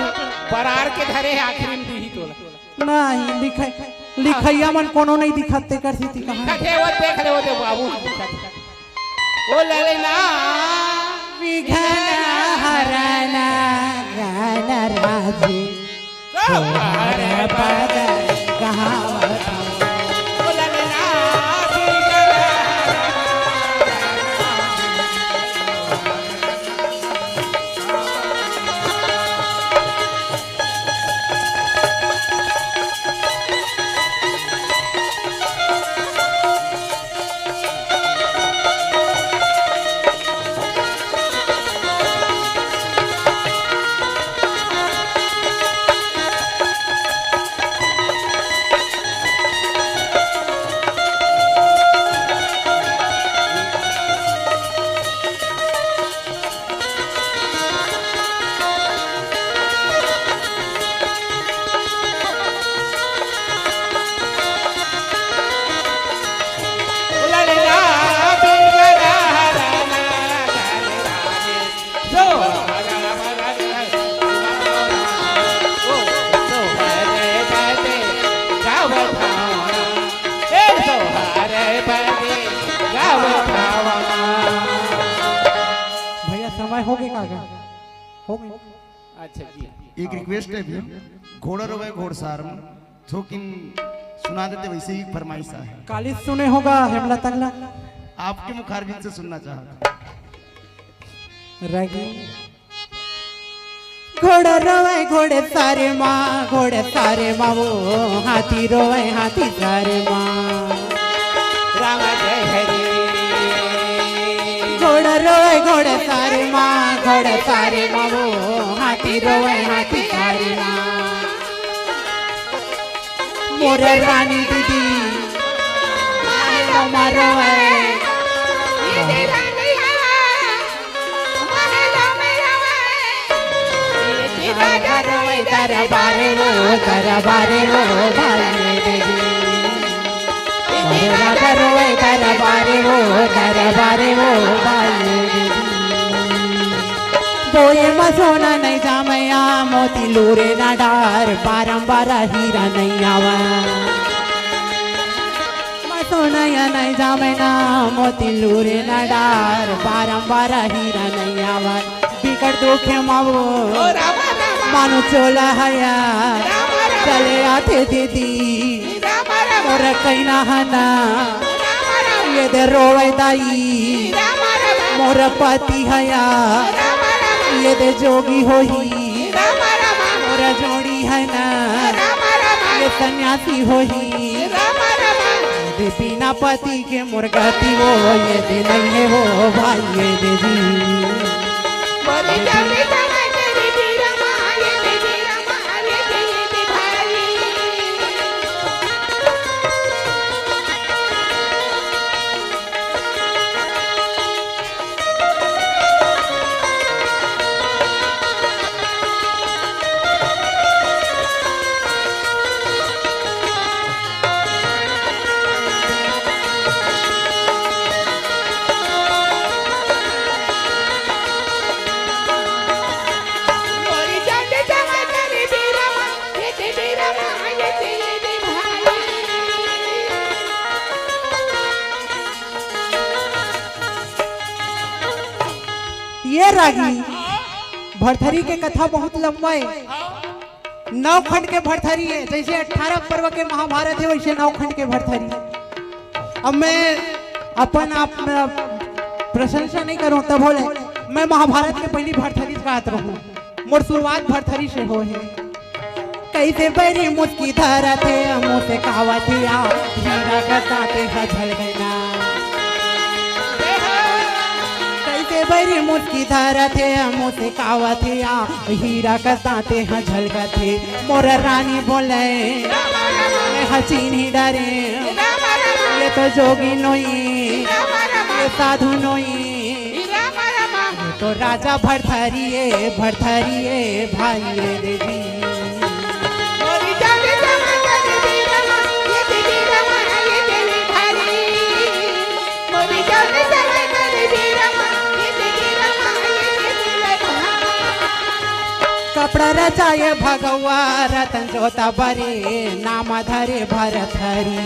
बरार के धरे हे, आखिरी में दीही तोला। नहीं, लिखै-, लिखैया मन कोनो नहीं दिखत, तेकर सेती कहा। दिखत हे, वो देख ले, वो दे बाबू, दिखत हे। ओ ललना। विघन हरन गन राज, तोहर पद कहावत। भैया, समय हो गए का? हो गए। अच्छा जी। एक रिक्वेस्ट है भैया, घोड़ा रोवे घोड़सार में थोकिन सुना देते, वैसे ही फरमाइश है। काली सुने होगा हेमला तगला। आपके मुखारबिंद से सुनना चाहता। रागी। घोड़ा रोवे घोड़े सारे माँ, घोड़े सारे माँ वो, हाथी रोवे हाथी सारे माँ। राम जय हरे। घोड़ा रोवे घोड़े सारे माँ, घोड़े सारे माँ वो, हाथी रोवे हाथी सारे माँ। मोरे रानी दीदी, मारो मारो है। दरबारे रो, दरबारे रो, भाई रे। राजा रोए दरबारे वो, दरबारे वो भाई। बोए म सोना नहीं जामया, मोती लूरे ना डार, बारंबार हीरा नहीं आवा। म सोना या नहीं जामना, मोती लूरे ना डार, बारंबार हीरा नहीं आवा। बिकट दुखे मावो, ओ रामा, रामा। मानो चोला हया, रामा, रामा। चले आथे दीदी, रामा, रामा। मोर कहिना हना, रामा, रामा। ये दे रोवे दाई, रामा, रामा। मोर पति हया, रामा, रामा। ये दे जोगी होही, रामा, रामा। मोर जोड़ी हना, रामा, रामा। ये सन्यासी होही, रामा, रामा। ये दे बिना पति के मोर गति वो, ये दे नहीं है वो भाई, ये दे जी। ये रागी भरथरी के कथा बहुत लंबा है। नौ खंड के भरथरी है, जैसे अठारह पर्व के महाभारत है, वैसे नौ खंड के भरथरी है। अब मैं अपन आप में प्रशंसा नहीं करूं, तब बोले मैं महाभारत के पहली भरथरी गात रहूं। मोर शुरुआत भरथरी से हो है। कैसे बैरी मुस्की धरत हे, मुँह से कावत हे, आ, हीरा का दाँते ह झलकना। कैसे बैरी मुस्की धरत हे, मुँह से कावत हे, आ, हीरा का दाँते ह झलकत हे। मोर रानी बोले, मैं ह चीन्ही डरे, ये तो जोगी नोई, ये साधु नोई। तो राजा भरथरी ए, भरथरी ए, भाई ए दे जी। कपड़ा रचाए भगवा रतन जोता बरे, नाम धरे भरथरी।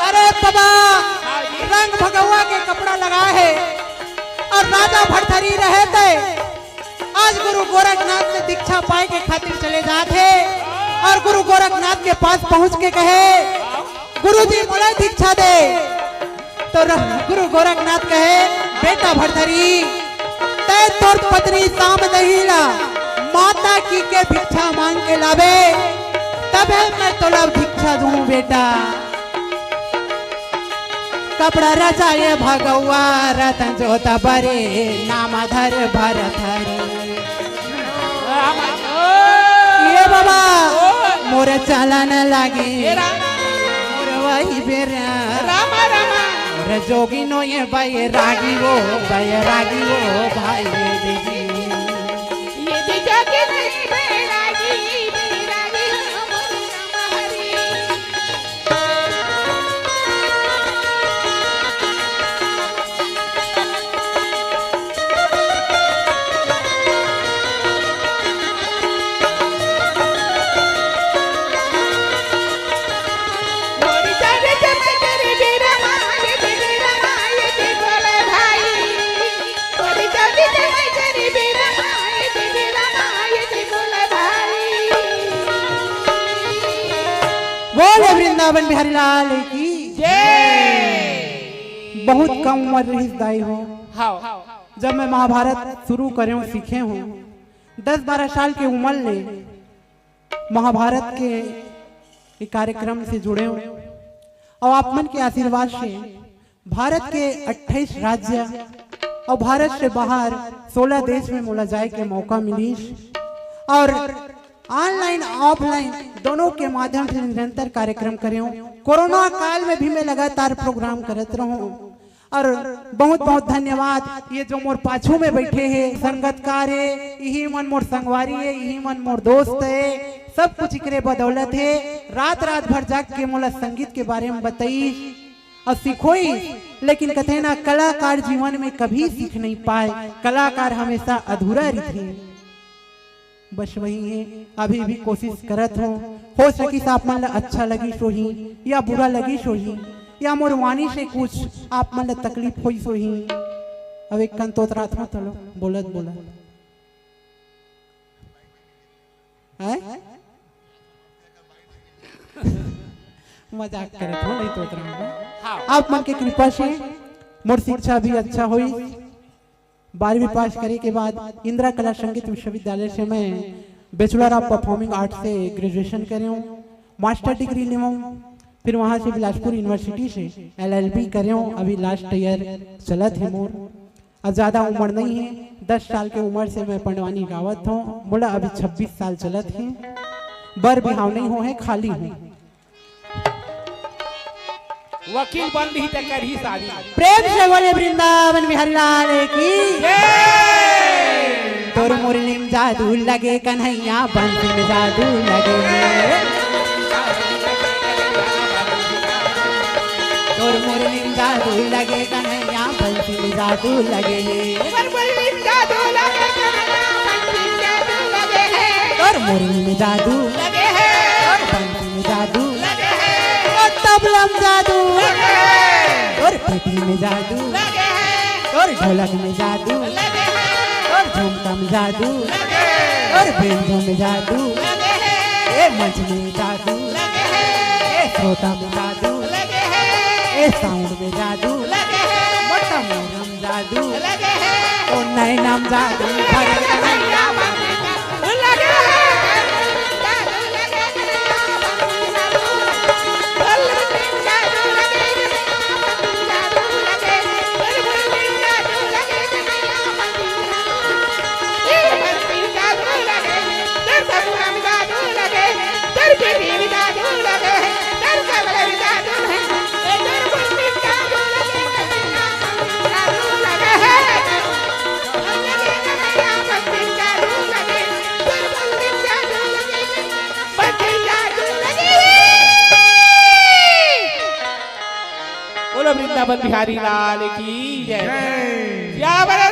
अरे बाबा, रंग भगवा के कपड़ा लगा है और राजा भरथरी रहे थे। आज गुरु गोरखनाथ से दीक्षा पाए के खातिर चले जात हे और गुरु गोरखनाथ के पास पहुंच के कहे, "गुरु जी, मोला दीक्षा दे।" तो र-, गुरु गोरखनाथ कहे, "बेटा भरथरी, तै तोर पत्नी सामदही ला माता की के भिक्षा मांग के लावे, तबे मैं तोला भिक्षा दूं बेटा।" कपड़ा रचाए भगवा रतन जोता बरे, नाम धर भरथरी। ये बाबा, मोर चलन लागे, मोर वही बेरा। मोर जोगी नो ये बैरागी वो, बैरागी वो भाई ये दीदी। बोले वृंदावन बिहारी लाल की जय। बहुत कम उम्र रहिस दाई हो। हाँ। जब मैं महाभारत शुरू करे हूँ, सीखे हूँ, दस बारह साल के उम्र ले महाभारत के ये कार्यक्रम से जुड़े हूँ और आप मन के आशीर्वाद से भारत के अट्ठाईस राज्य और भारत से बाहर सोलह देश में मोला जाए के मौका मिलिस और ऑनलाइन ऑफलाइन दोनों के माध्यम से निरंतर कार्यक्रम करे हूँ। कोरोना काल में भी मैं लगातार प्रोग्राम करत रहूँ और बहुत बहुत धन्यवाद। ये जो मोर पाछू में बैठे हे संगतकार हे, इही मन मोर संगवारी हे, इही मन मोर दोस्त हे, सब कुछ इकरे बदौलत हे। रात रात भर जाग के मोला संगीत के बारे में बताइस अउ सिखोइस, लेकिन कथे ना, कलाकार जीवन में कभी सीख नहीं पाए, कलाकार हमेशा अधूरा रहिथे। बस वही है, अभी भी कोशिश करत हों, हो सकिस आप मन ला अच्छा लगिस होही या बुरा लगिस होही, या मोर वाणी से कुछ आप मन ला तकलीफ होइस होही। अब एक कन तोतरात हों, चलो बोलत बोलत। हैं? मजाक करत हों, नहीं तोतरात हों। हाँ। आप मन के कृपा से मोर शिक्षा भी अच्छा होइस। बारहवीं पास करे के बाद इंदिरा कला संगीत विश्वविद्यालय से मैं बैचलर ऑफ परफॉर्मिंग आर्ट से ग्रेजुएशन करे हूँ, मास्टर डिग्री ले हूँ। फिर वहाँ से बिलासपुर यूनिवर्सिटी से एलएलबी करे हूँ, अभी लास्ट ईयर चलत है मोर। अब ज़्यादा उम्र नहीं है, दस साल के उम्र से मैं पंडवानी गावत हूँ, मोला अभी छब्बीस साल चलत है, बर बिहाव नहीं हो है, खाली हूँ। वकील बन लिही त करही शादी। प्रेम से बोले वृंदावन बिहारी लाल की। जय। तोर मुरली में जादू लगे कन्हैया, बंसी में जादू लगे। तोर मुरली में जादू लगे कन्हैया, बंसी में जादू लगे। तोर मुरली में जादू लगे है। तोर मुरली में जादू लगे है। तोर बंसी में जादू लगे है। तोर तबला में जादू लगे है। तोर पेटी में जादू लगे है। तोर ढोलक में जादू लगे है। तोर झुमका में जादू लगे है। तोर बेंजो में जादू लगे है। ए मंच में जादू लगे है। ए श्रोता में जादू लगे है। ए साउंड में जादू लगे है। मोटा मोरम जादू लगे है। ओ नैनम जादू भरे कन्हैया लगे है। बोलो वृंदावन बिहारी लाल की जय। जय। क्या बोले